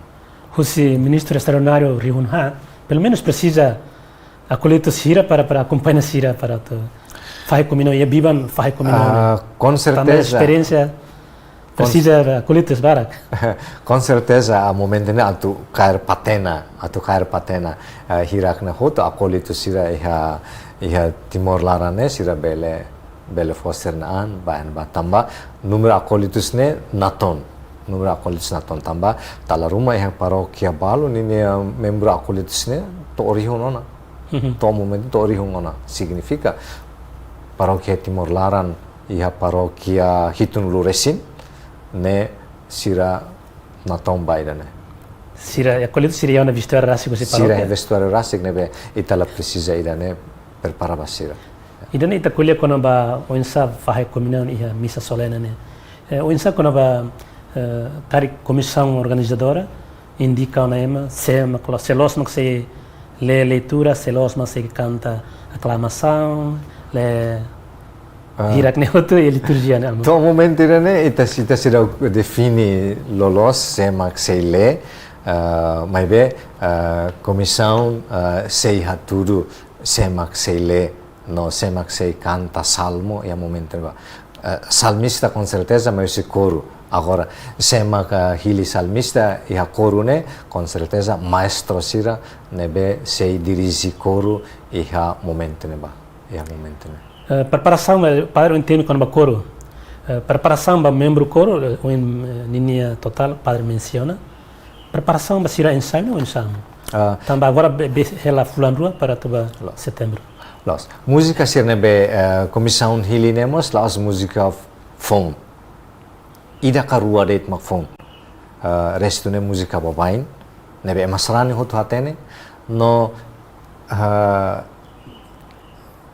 Husi ministru estraordináriu rihun haat, pelumenus presiza akólitu sira para, para akompaña sira para atu fahe komuñaun, iha biban fahe komuñaun. Ah, com Tanba certeza. esperiénsia Com Presiza akólitu barak. Com certeza, iha momentu ne'e atu kaer patena, atu kaer patena, eh, hirak ne'e hotu akólitu sira iha, iha Timor laran ne'e sira bele, bele fó sira-nia an, ba iha ne'ebá tanba númeru akólitus ne'e natoon, númeru akólitus natoon tanba dala ruma iha parókia balu ninia membru akólitus ne'e to'o rihun ona. Mhm. To'o momentu to'o rihun ona. Signifika parókia Timor laran iha parókia hitunulu resin, ne'e sira natoon ba ida-ne'e. Sira, akólitu sira iha ona vestuáriu rasik husi Sira parókia? Vestuáriu rasik ne'ebé ita la presiza ida-ne'e prepara ba sira. Ida-ne'e ita ko'alia kona-ba oinsá fahe komuñaun iha misa solene ne'e. Eh, oinsá kona-ba, eh, karik komisaun organizadora indika ona ema, sé mak loos, sé loos mak sei lee leitura, sé loos mak sei kanta aklamasaun, lee Ah. hirak ne'e hotu iha liturjia ne'e, Amu? To'o momentu ida-ne'e, ita, ita seidauk define loloos sé mak sei lee, ah, maibé, ah, komisaun, ah, sei hatudu sé mak sei lee, no sé mak sei kanta salmu iha momentu ne'ebá. Eh, salmista com certeza, maibé husi koru. Agora, sé mak hili salmista iha koru ne'e, com certeza maestru sira ne'ebé sei dirije koru iha momentu ne'ebá. Iha momentu ne'e. Eh, preparasaun, eh, padre, ohin temi kona-ba koru. Eh, preparasaun ba membru koru, eh, ohin, eh, ninia totál, padre mensiona. Preparasaun ba sira ensaiu ne'e oinsá? Ah. Tanba agora be, be hela fulan rua para atu ba Loos. Setembru. Loos. Múzika sira ne'ebé, eh, komisaun hili ne'e mós la'ós múzika foun. Ida ka rua de'it mak foun. Eh, restu ne'e múzika baibain. Ne'ebé ema sarani hotu hatene. No, eh,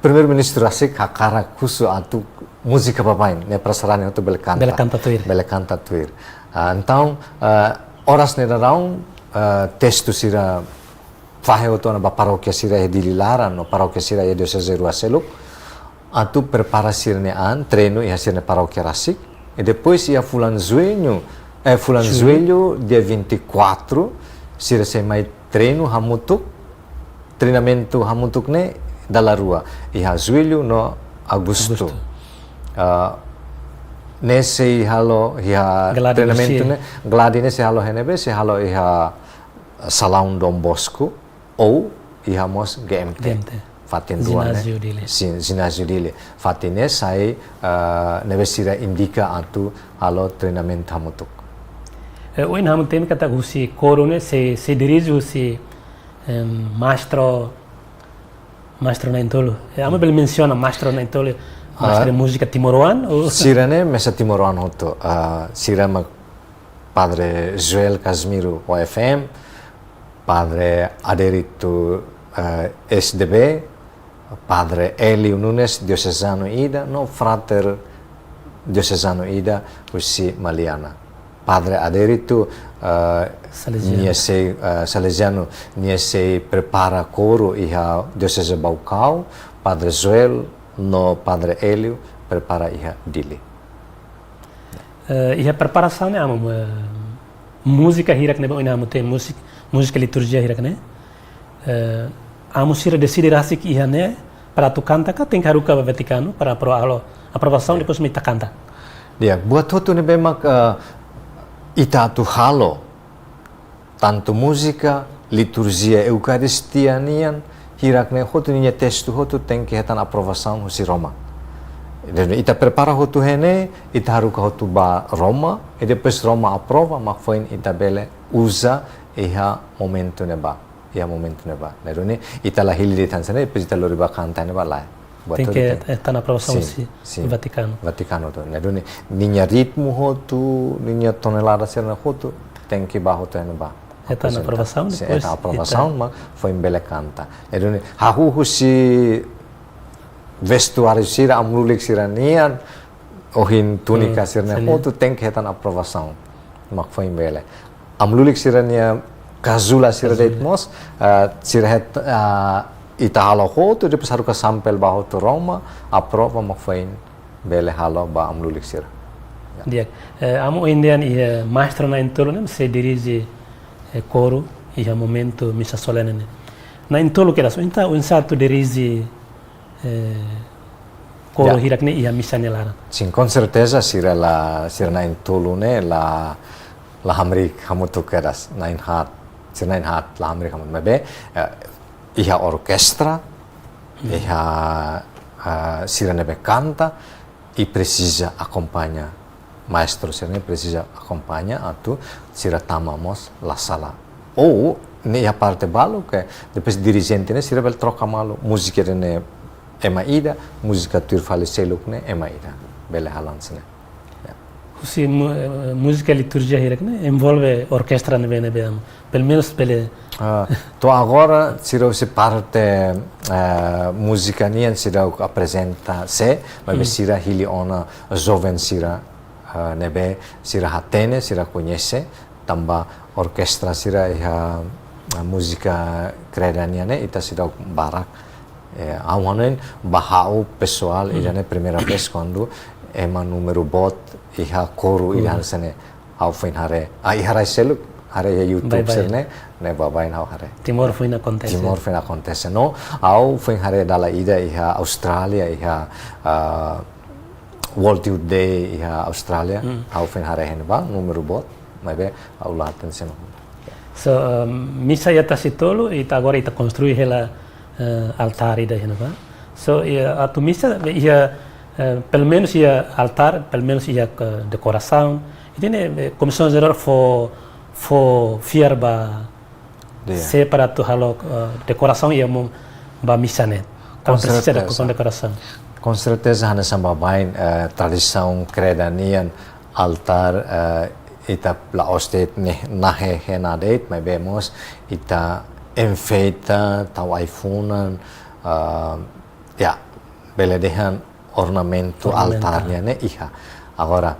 Primeiru-Ministru rasik hakarak husu atu múzika baibain, ne'e para sarani hotu bele kanta. Bele kanta tuir. Bele kanta tuir. Ah, entaun, ah, oras ne'e daudaun, ah, testu sira fahe hotu ona ba parókia sira iha Dili laran, no parókia sira iha dioseze rua seluk, atu prepara sira-nia an, treinu iha sira-nia parókia rasik, i depois iha fulan Juñu, eh, fulan Juñu. Jullu, dia vinte e quatro, sira sei mai treinu hamutuk, treinamentu hamutuk ne'e dala rua, iha Jullu no Agostu. Agostu. Ah, ne'e sei halo iha Gladi treinamentu Garcia. Ne'e, Gladi ne'e sei halo iha ne'ebé, sei halo iha Salaun Don Bosco, ou iha mós G M T. G M T. Fatin rua ne'e. Ginásio Dili. Sin, Ginásio Dili. Fatin ne'e sai, ah, ne'ebé sira indika atu halo treinamentu hamutuk. Eh, ohin ha'u temi katak husi koru ne'e sei, sei dirije husi, em, maestro, maestro na'in-tolu. Eh, ami bele mensiona maestro na'in-tolu, maestro de múzika timoroan, ou? Sira ne'e mesak timoroan hotu. Ah, sira mak Padre Joel Casimiro O F M, Padre Adérito, eh, S D B, Padre Hélio Nunes, diosezanu ida, no frater diosezanu ida husi Maliana. Padre Adérito, eh, Salesiano. Nia sei, eh, Salesiano, nia sei prepara koru iha Dioseze Baucau, Padre Joel no Padre Hélio prepara iha Dili. Eh, iha preparasaun ne'e amu, eh, múzika hirak ne'ebé ohin ami temi múzika, múzika liturjia hirak ne'e. Eh, amu sira deside rasik iha ne'e para atu kanta ka tenke haruka ba Vatikanu para apro-, halo aprovasaun, depois mak ita kanta. Ya, buat hotu ne'ebé mak, eh, ita atu halo, tantu múzika, liturjia Eukaristia nian, hirak ne'e hotu ninia testu hotu tenke hetan aprovasaun husi Roma. Jadi ita prepara hotu iha ne'e, ita haruka hotu ba Roma, i depois Roma aprova, mak foin ita bele uza iha momentu ne'ebá, iha momentu ne'ebá. Ne'e duni ita la hili de'it hanesan ne'e, depois ita lori ba kanta ne'ebá lae. Buat hotu tenke, eh, hetan aprovasaun husi Vatikanu. Vatikanu hotu. Ne'e duni ninia ritmu hotu, ninia tonelada sira-ne'e hotu, tenke ba hotu iha ne'ebá. Hetan aprovasaun, depois hetan aprovasaun, mak foin bele kanta. Ne'e duni hahú husi vestuáriu sira, amu lulik sira-nian, ohin túnika sira-ne'e hotu tenke hetan aprovasaun, mak foin bele. Amu lulik sira-nia kazula sira de'it mós, eh, sira het, eh, ita halo hotu, depois haruka sampel ba hotu Roma, aprova, mak foin bele halo ba amu lulik sira. Ya. Di'ak, eh, amu ohin dehan iha maestro na'in-tolu ne'e sei dirije, eh, koru iha momentu misa solene ne'e. Na'in-tolu kedas, oinsá, oinsá atu dirije, eh, koru hirak ne'e iha misa nia laran. Sin, com certeza, sira la, sira na'in-tolu ne'e la, la hamriik hamutuk kedas, na'in-haat, sira na'in-haat la hamriik hamutuk. Maibé, eh, iha orkestra, iha, eh, sira ne'ebé kanta, i presiza akompaña, maestro sira-ne'e presiza akompaña atu sira tama mós la sala. Ou, ne'e iha parte balu ke, depois dirijente ne'e sira bele troka malu, múzika ne'e ema ida, múzika tuir fali seluk ne'e ema ida. Bele hanesan ne'e. Ya. Husi mu-, eh, múzika liturjia hirak ne'e envolve orkestra ne'ebé, ne'ebé amu. Pelumenus bele. Ah, to'o agora, sira husi parte, eh, múzika nian sira aprezenta sé, maibé sira hili ona joven sira, eh, ne'ebé sira hatene, sira koñese, tanba orkestra sira iha, eh, múzika kreda nian ne'e, ita seidauk barak. Eh, ha'u hanoin ba ha'u pesoál, ida-ne'e primeira vez kuandu ema númeru boot iha koru ida hanesan ne'e. Ha'u foin haree. Ah, iha rai seluk, haree iha YouTube sira-ne'e, ne'e baibain ha'u haree. Timor foin akontese. Timor foin akontese. No, ha'u foin haree dala ida iha Austrália, iha, ah, World Youth Day iha Austrália. Ha'u foin haree iha ne'ebá, númeru boot, maibé ha'u la hatene sé mak. So, um, misa iha Tasitolu, ita agora ita konstrui hela, eh, altár ida iha ne'ebá. So, iha atu misa, iha, eh, pelumenus iha altár, pelumenus iha, eh, dekorasaun. Ida-ne'e, eh, Komisaun Jerál fó, fó fiar ba sé para atu halo, eh, dekorasaun iha mo-, ba misa ne'e. Tanba presiza dekorasaun. Com certeza, hanesan baibain, eh, tradisaun kreda nian, altár, eh, ita la'ós de'it ne'e nahe hena de'it, maibé mós ita enfeita, tau ai-funan, eh, ya, bele dehan ornamentu altár nian ne'e iha. Agora,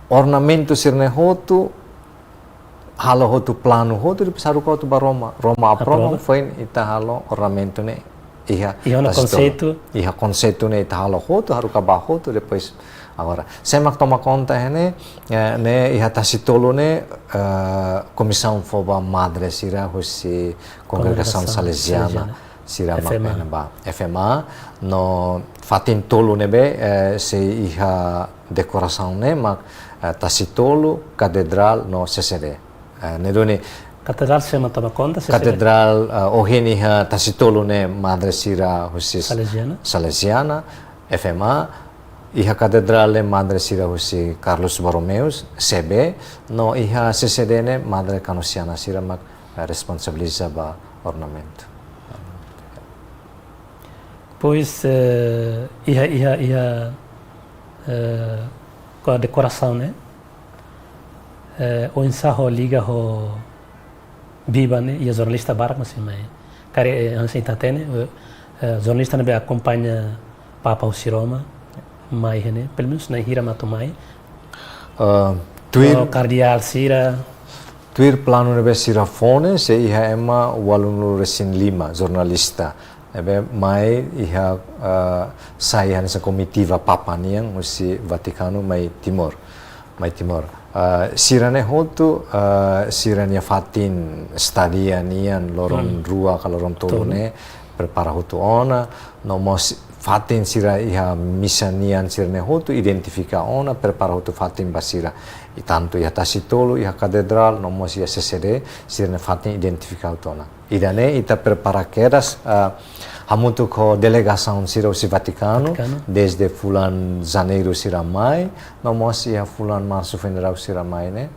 ornamentu sira-ne'e hotu, halo hotu planu hotu, depois haruka hotu ba Roma. Roma aprova, foin ita halo ornamentu ne'e iha Tasitolu. Iha konseitu ne'e ita halo hotu, haruka ba hotu, depois agora. Sé mak toma konta iha ne'e, eh, ne'e iha Tasitolu ne'e, eh, komisaun fó ba madre sira husi kongregasaun Saleziana. Sira mak iha ne'ebá, F M A, no fatin tolu ne'ebé, eh, sei iha dekorasaun ne'e mak, eh, Tasitolu, Katedrál no C C D. Eh, ne'e duni. Katedrál sé mak toma konta, C C D? Katedrál, eh, ohin iha Tasitolu ne'e madre sira husi Saleziana, F M A, iha katedrál ne'e madre sira husi Carlos Borromeus, C B, no iha C C D ne'e madre kanosiana sira mak, eh, responsabiliza ba ornamentu. Pois, eh, iha, iha, iha, eh, kondekorasaun ne'e, eh, oinsá ho liga ho biban ne'e, iha jornalista barak mós mai. Karik, eh, hanesan ita hatene, eh, eh, jornalista ne'ebé akompaña Papa husi Roma, mai iha ne'e, pelumenus na'in hira mak atu mai. Ah, tuir, no kardeál sira. Tuir planu ne'ebé sira fó ne'e, sei iha ema ualunulu resin lima jornalista ne'ebé mai iha, ah, sai hanesan komitiva Papa nian husi Vatikanu mai Timor. Mai Timor. Ah, sira-ne'e hotu, ah, sira-nia fatin estadia nian loron, hmm, rua ka loron tolu, tolu, ne'e prepara hotu ona, no mós fatin sira iha misa nian sira-ne'e hotu identifika ona, prepara hotu fatin ba sira. I tantu iha Tasitolu, iha katedrál, no mós iha C C D, sira-nia fatin identifika hotu ona. Ida-ne'e ita prepara kedas, ah, hamutuk ho delegasaun sira husi Vatikanu, Vatikanu, dezde fulan Janeiru sira mai, no mós iha fulan Marsu foin daudauk sira mai ne'e,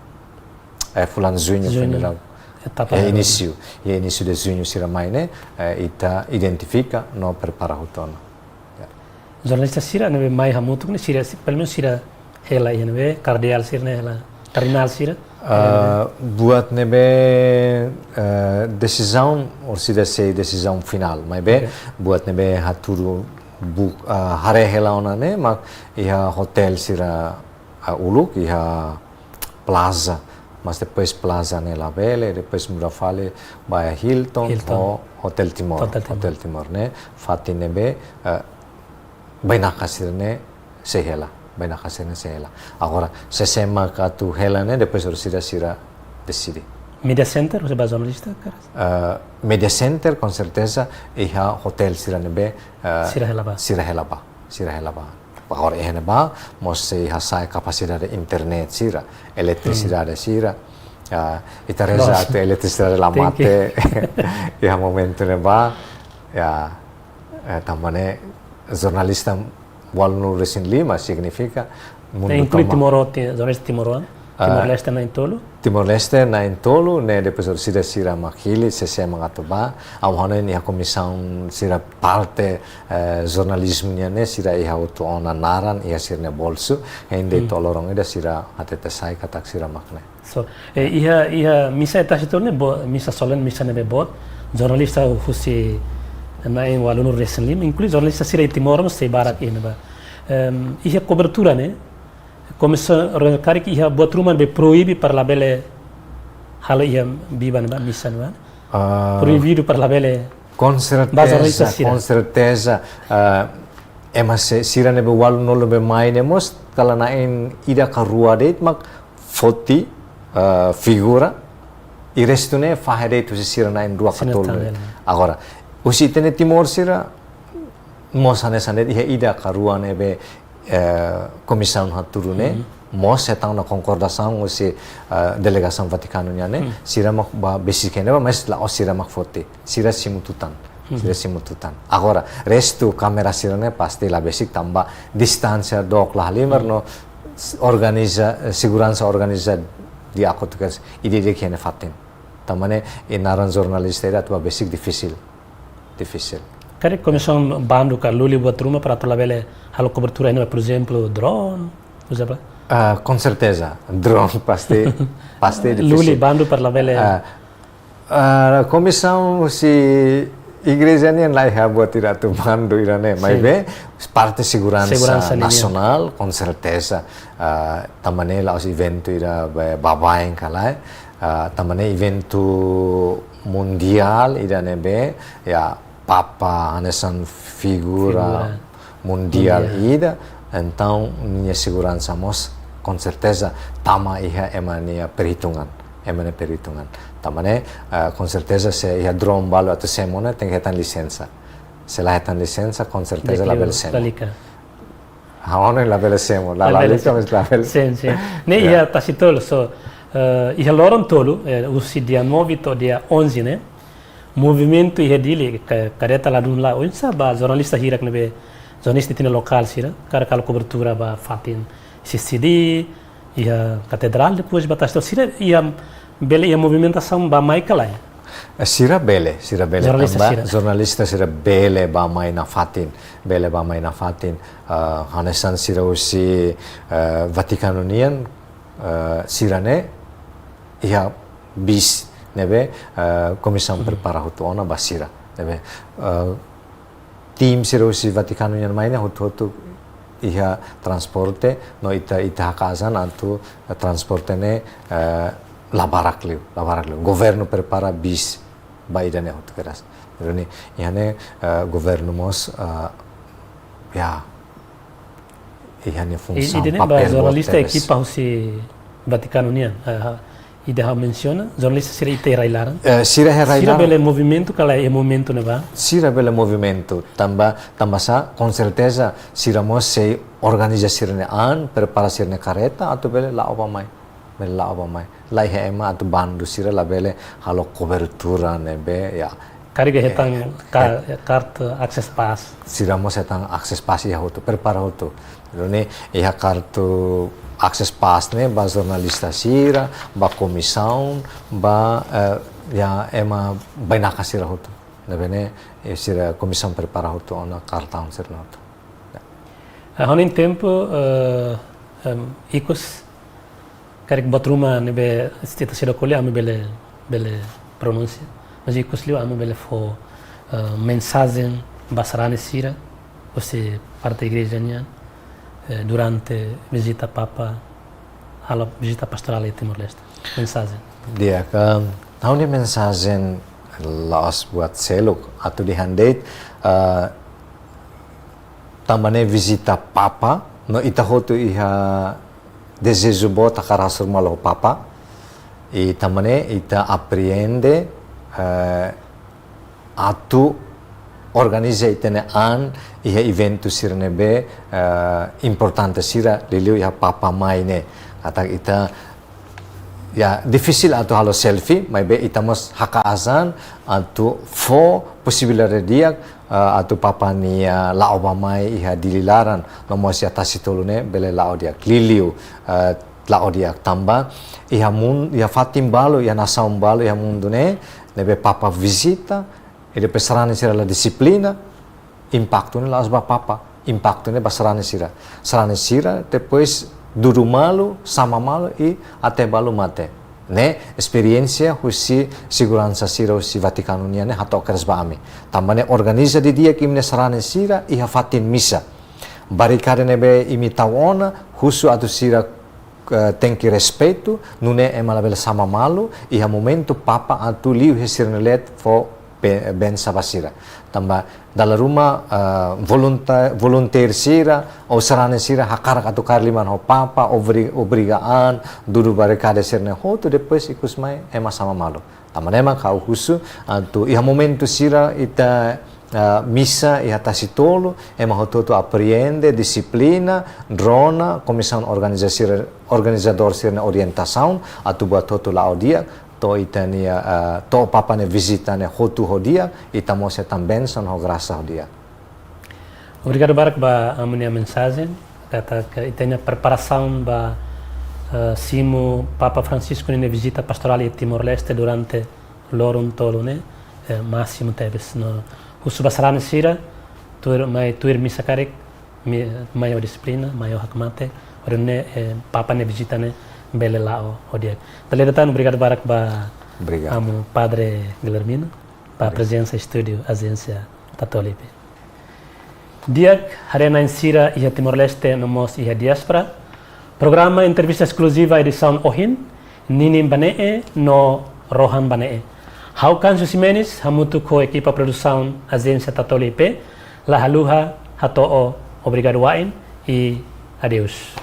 eh, fulan Juñu, Juñu, foin daudauk. Etapa, eh, baru. Inísiu, iha inísiu de Juñu sira mai ne'e, eh, ita identifika no prepara hotu ona. Ya. Jornalista sira ne'ebé mai hamutuk ne'e sira, si-, pelumenus sira hela iha ne'ebé, kardeál sira ne'e hela, kardinál sira. Ah, buat ne'ebé, eh, desizaun, orsida sei desizaun finál, maibé, oke, buat ne'ebé hatudu buk, ah, haree hela ona ne'e, mak iha hotel sira, ah, uluk, iha Plaza, mas depois Plaza ne'e labele, depois muda fali ba Hilton, Hilton, ho Hotel Timor, Hotel Timor, Hotel Timor ne'e, fatin ne'ebé, eh, bainaka sira-ne'e sei hela, bainaka sira-ne'e sei hela. Agora, sé-sé mak atu hela ne'e, depois orsida sira deside. Media Center, husi ba jornalista, karik? Eh, Media Center, com certeza, iha hotel sira ne'ebé, eh, sira hela ba, sira hela ba, sira hela ba. Agora iha ne'ebá, mós sei hasa'e kapasidade internet sira, eletrisidade, hmm, sira. Ah, ita reza, nos, atu eletrisidade la, tenke, mate iha momentu ne'ebá. Ya, eh, tanba ne'e jornalista ualunulu resin lima signifika mundu, ne'e inklui tomak. Timor, ti-, jornalista timoroan? Ah, Timor-Leste na'in-tolu? Timor-Leste na'in-tolu, ne'e depois orsida sira mak hili, sé-sé mak atu ba, ha'u hanoin iha komisaun sira parte, eh, jornalizmu nian ne'e, sira iha hotu ona naran, iha sira-nia bolsu, hein de'it, hmm, to'o loron ida sira hatete sai katak sira mak ne'e. So, eh, iha, iha misa iha Tasitolu ne'e bo-, misa solene, misa ne'ebé boot, jornalista husi na'in ualunulu resin lima, inklui jornalista sira iha Timor mós sei barak iha ne'ebá. Em, iha kobertura ne'e, komisaun organiza karik iha buat ruma ne'ebé proibe para labele halo iha biban ne'ebá, misa ne'ebá? Ah, proibidu para labele, com certeza, ba jornalista sira, com certeza, ah, ema se-, sira ne'ebé ualunulu ne'ebé mai ne'e mós, kala na'in ida ka rua de'it mak foti, ah, figura, i restu ne'e fahe de'it husi sira na'in rua ka tolu. Sira tan de'it. Agora, husi ita-nia Timor sira, mós hanesan de'it iha ida ka rua ne'ebé, eh, komisaun hatudu ne'e, mhm, mós hetan ona konkordasaun husi, eh, delegasaun Vatikanu nian ne'e, mhm, sira mak ba besik iha ne'ebá, mas la'ós sira mak foti, sira simu tutan, mhm, sira simu tutan. Agora, restu kámera sira-ne'e pasti la besik tanba distánsia dook la halimar, mhm, no s-, organiza, eh, seguransa organiza di'ak hotu kedas, ida-idak iha nia fatin. Tanba ne'e, i naran jornalista ida atu ba besik difisil. Difisil. Karik komisaun bandu ka luli buat ruma para atu labele halo kobertura iha ne'ebá, por ezemplu, drone, uza ba? Ah, com certeza. Drone pasti, pasti difisil. Luli bandu para labele. Ah, ah, komisaun husi igreja nian la iha buat ida atu bandu ida-ne'e, sin, maibé parte seguransa, seguransa nian, nasionál, com certeza. Ah, tanba ne'e la'ós eventu ida ba-, baibain ka lae. Ah, tanba ne'e eventu mundiál ida ne'ebé, ya, Papa hanesan figura, figura mundiál, mundiál ida, entaun nia seguransa mós, com certeza, tama iha ema nia perhitungan, ema nia perhitungan. Tanba ne'e, eh, com certeza, se iha drone balu atu semo ne'e, tenke hetan lisensa. Se la hetan lisensa, com certeza, labele semo. Lalika. Ha'u hanoin labele semo, la, labele semo, labele semo. Sin, sin. Ne'e, ya, iha Tasitolu, so, eh, iha loron tolu, eh, husi dia nove to'o dia onze ne'e, movimentu iha Dili, ka-, kareta ladún la'o, oinsá ba jornalista hirak ne'ebé Jornalista ita-nia lokál sira, karik halo kobertura ba fatin C C D, iha katedrál, depois ba Tasi Tolu, sira iha bele iha movimentasaun bá-mai ka lae? Eh, sira bele, sira bele. Jornalista tanba sira. Jornalista sira bele bá-mai nafatin, bele bá-mai nafatin. Ah, hanesan sira husi, eh, Vatikanu nian, eh, sira-ne'e iha bis ne'ebé, eh, komisaun prepara hotu ona ba sira. Ne'ebé, eh, tim sira husi Vatikanu nian mai ne'e hotu-hotu iha transporte, no ita, ita haka'as an atu, eh, transporte ne'e, eh, la barak liu, la barak liu. Governu prepara bis ba ida-ne'e hotu kedas. Jadi, iha ne'e, eh, governu mós, eh, ya, iha nia funsaun, ida-ne'e ba papél boot jornalista tebes. Ekipa husi Vatikanu nian, eh, ida ha'u mensiona, jornalista sira ita iha rai-laran. Eh, sira iha rai-laran. Sira bele movimentu ka lae iha momentu ne'ebá? Sira bele movimentu, tanba, tanba sá, com certeza, sira mós sei organiza sira-nia an, prepara sira-nia kareta, atu bele la'o bá-mai. Bele la'o bá-mai. La iha ema atu bandu sira labele halo kobertura ne'ebé, ya. Karik hetan, eh, ka-, eh, kartu access pass. Sira mós hetan access pass iha hotu, prepara hotu. Duni iha kartu access pass ne'e ba jornalista sira, ba komisaun, ba, eh, ya, ema bainaka sira hotu. Ne'ebé ne'e, eh, sira komisaun prepara hotu ona kartaun sira-ne'e hotu. Ya. Ah, ha'u-nia tempu, eh, em, ikus, karik buat ruma ne'ebé ita seidauk ko'alia ami bele, bele pronunsia. Mas ikus liu ami bele fó, eh, mensajen ba sarani sira, husi parte igreja nian, eh, durante vizita Papa, halo vizita pastorál iha Timor-Leste. Mensajen. Di'ak, ha'u-nia mensajen la'ós buat seluk, atu dehan de'it, eh, tanba ne'e vizita Papa, no ita hotu iha dezeju boot hakarak hasoru malu ho Papa. I tanba ne'e ita apreende, eh, atu organiza ita-nia an iha eventu sira ne'ebé, eh, importante sira, liuliu iha Papa mai ne'e. Katak ita, ya, difisil atu halo selfie, maibé ita mós haka'as an atu fó posibilidade di'ak, eh, atu Papa nia la'o bá-mai iha Dili laran, no mós iha Tasi Tolu ne'e bele la'o di'ak. Liuliu, eh, la'o di'ak tanba iha mun-, iha fatin balu, iha nasaun balu, iha mundu ne'e, ne'ebé Papa vizita, i depois sarani sira la dixiplina, impaktu ne'e la'ós ba Papa, impaktu ne'e ba sarani sira. Sarani sira, depois dudu malu, xama malu, i até balu mate. Ne'e, esperiénsia husi seguransa sira husi Vatikanu nian ne'e hato'o kedas ba ami. Tanba ne'e organiza didi'ak imi-nia sarani sira iha fatin misa. Barikada ne'ebé imi tau ona, husu atu sira, eh, tenke respeitu, nune'e ema labele xama malu, iha momentu Papa atu liu iha sira-nia leet fó be-, bensa ba sira. Tanba dala ruma, eh, volunta-, volunteer sira, ou sarani sira, hakarak atu kaer liman ho Papa, obri-, obriga an, dudu barikada sira-ne'e hotu, depois ikus mai ema xama malu. Tanba ne'e mak ha'u husu, atu iha momentu sira ita, ah, misa iha Tasi Tolu, ema hotu-hotu apreende, dixiplina, rona, komisaun organiza sira, organizadór sira-nia orientasaun, atu buat hotu la'o di'ak, to'o ita-nia, ah, to'o Papa nia vizita ne'e hotu ho di'ak, ita mós hetan bensaun ho grasa ho di'ak. Obrigadu barak ba amu-nia mensajen, katak ita-nia preparasaun ba, eh, simu Papa Francisco ninia vizita pastorál iha Timor-Leste durante loron tolu ne'e, eh, másimu tebes. No husu ba sarani sira, tuir mai, tuir misa karik, mi-, mai ho dixiplina, mai ho hakmatek, hodi nune'e, eh, Papa nia vizita ne'e bele la'o ho di'ak. Dala ida tan, obrigadu barak ba, obrigadu, amu Padre Guilhermino, ba, obrigadu, prezensa estúdiu Ajénsia Tatoli P. Di'ak, haree-na'in sira iha Timor-Leste no mós iha diáspora. Programa entrevista eskluziva edisaun ohin, ninin ba ne'e no rohan ba ne'e. Ha'u Kansu Ximenes, hamutuk ho ekipa produsaun Ajénsia Tatoli P, la haluha hato'o obrigadu wa'in i adeus.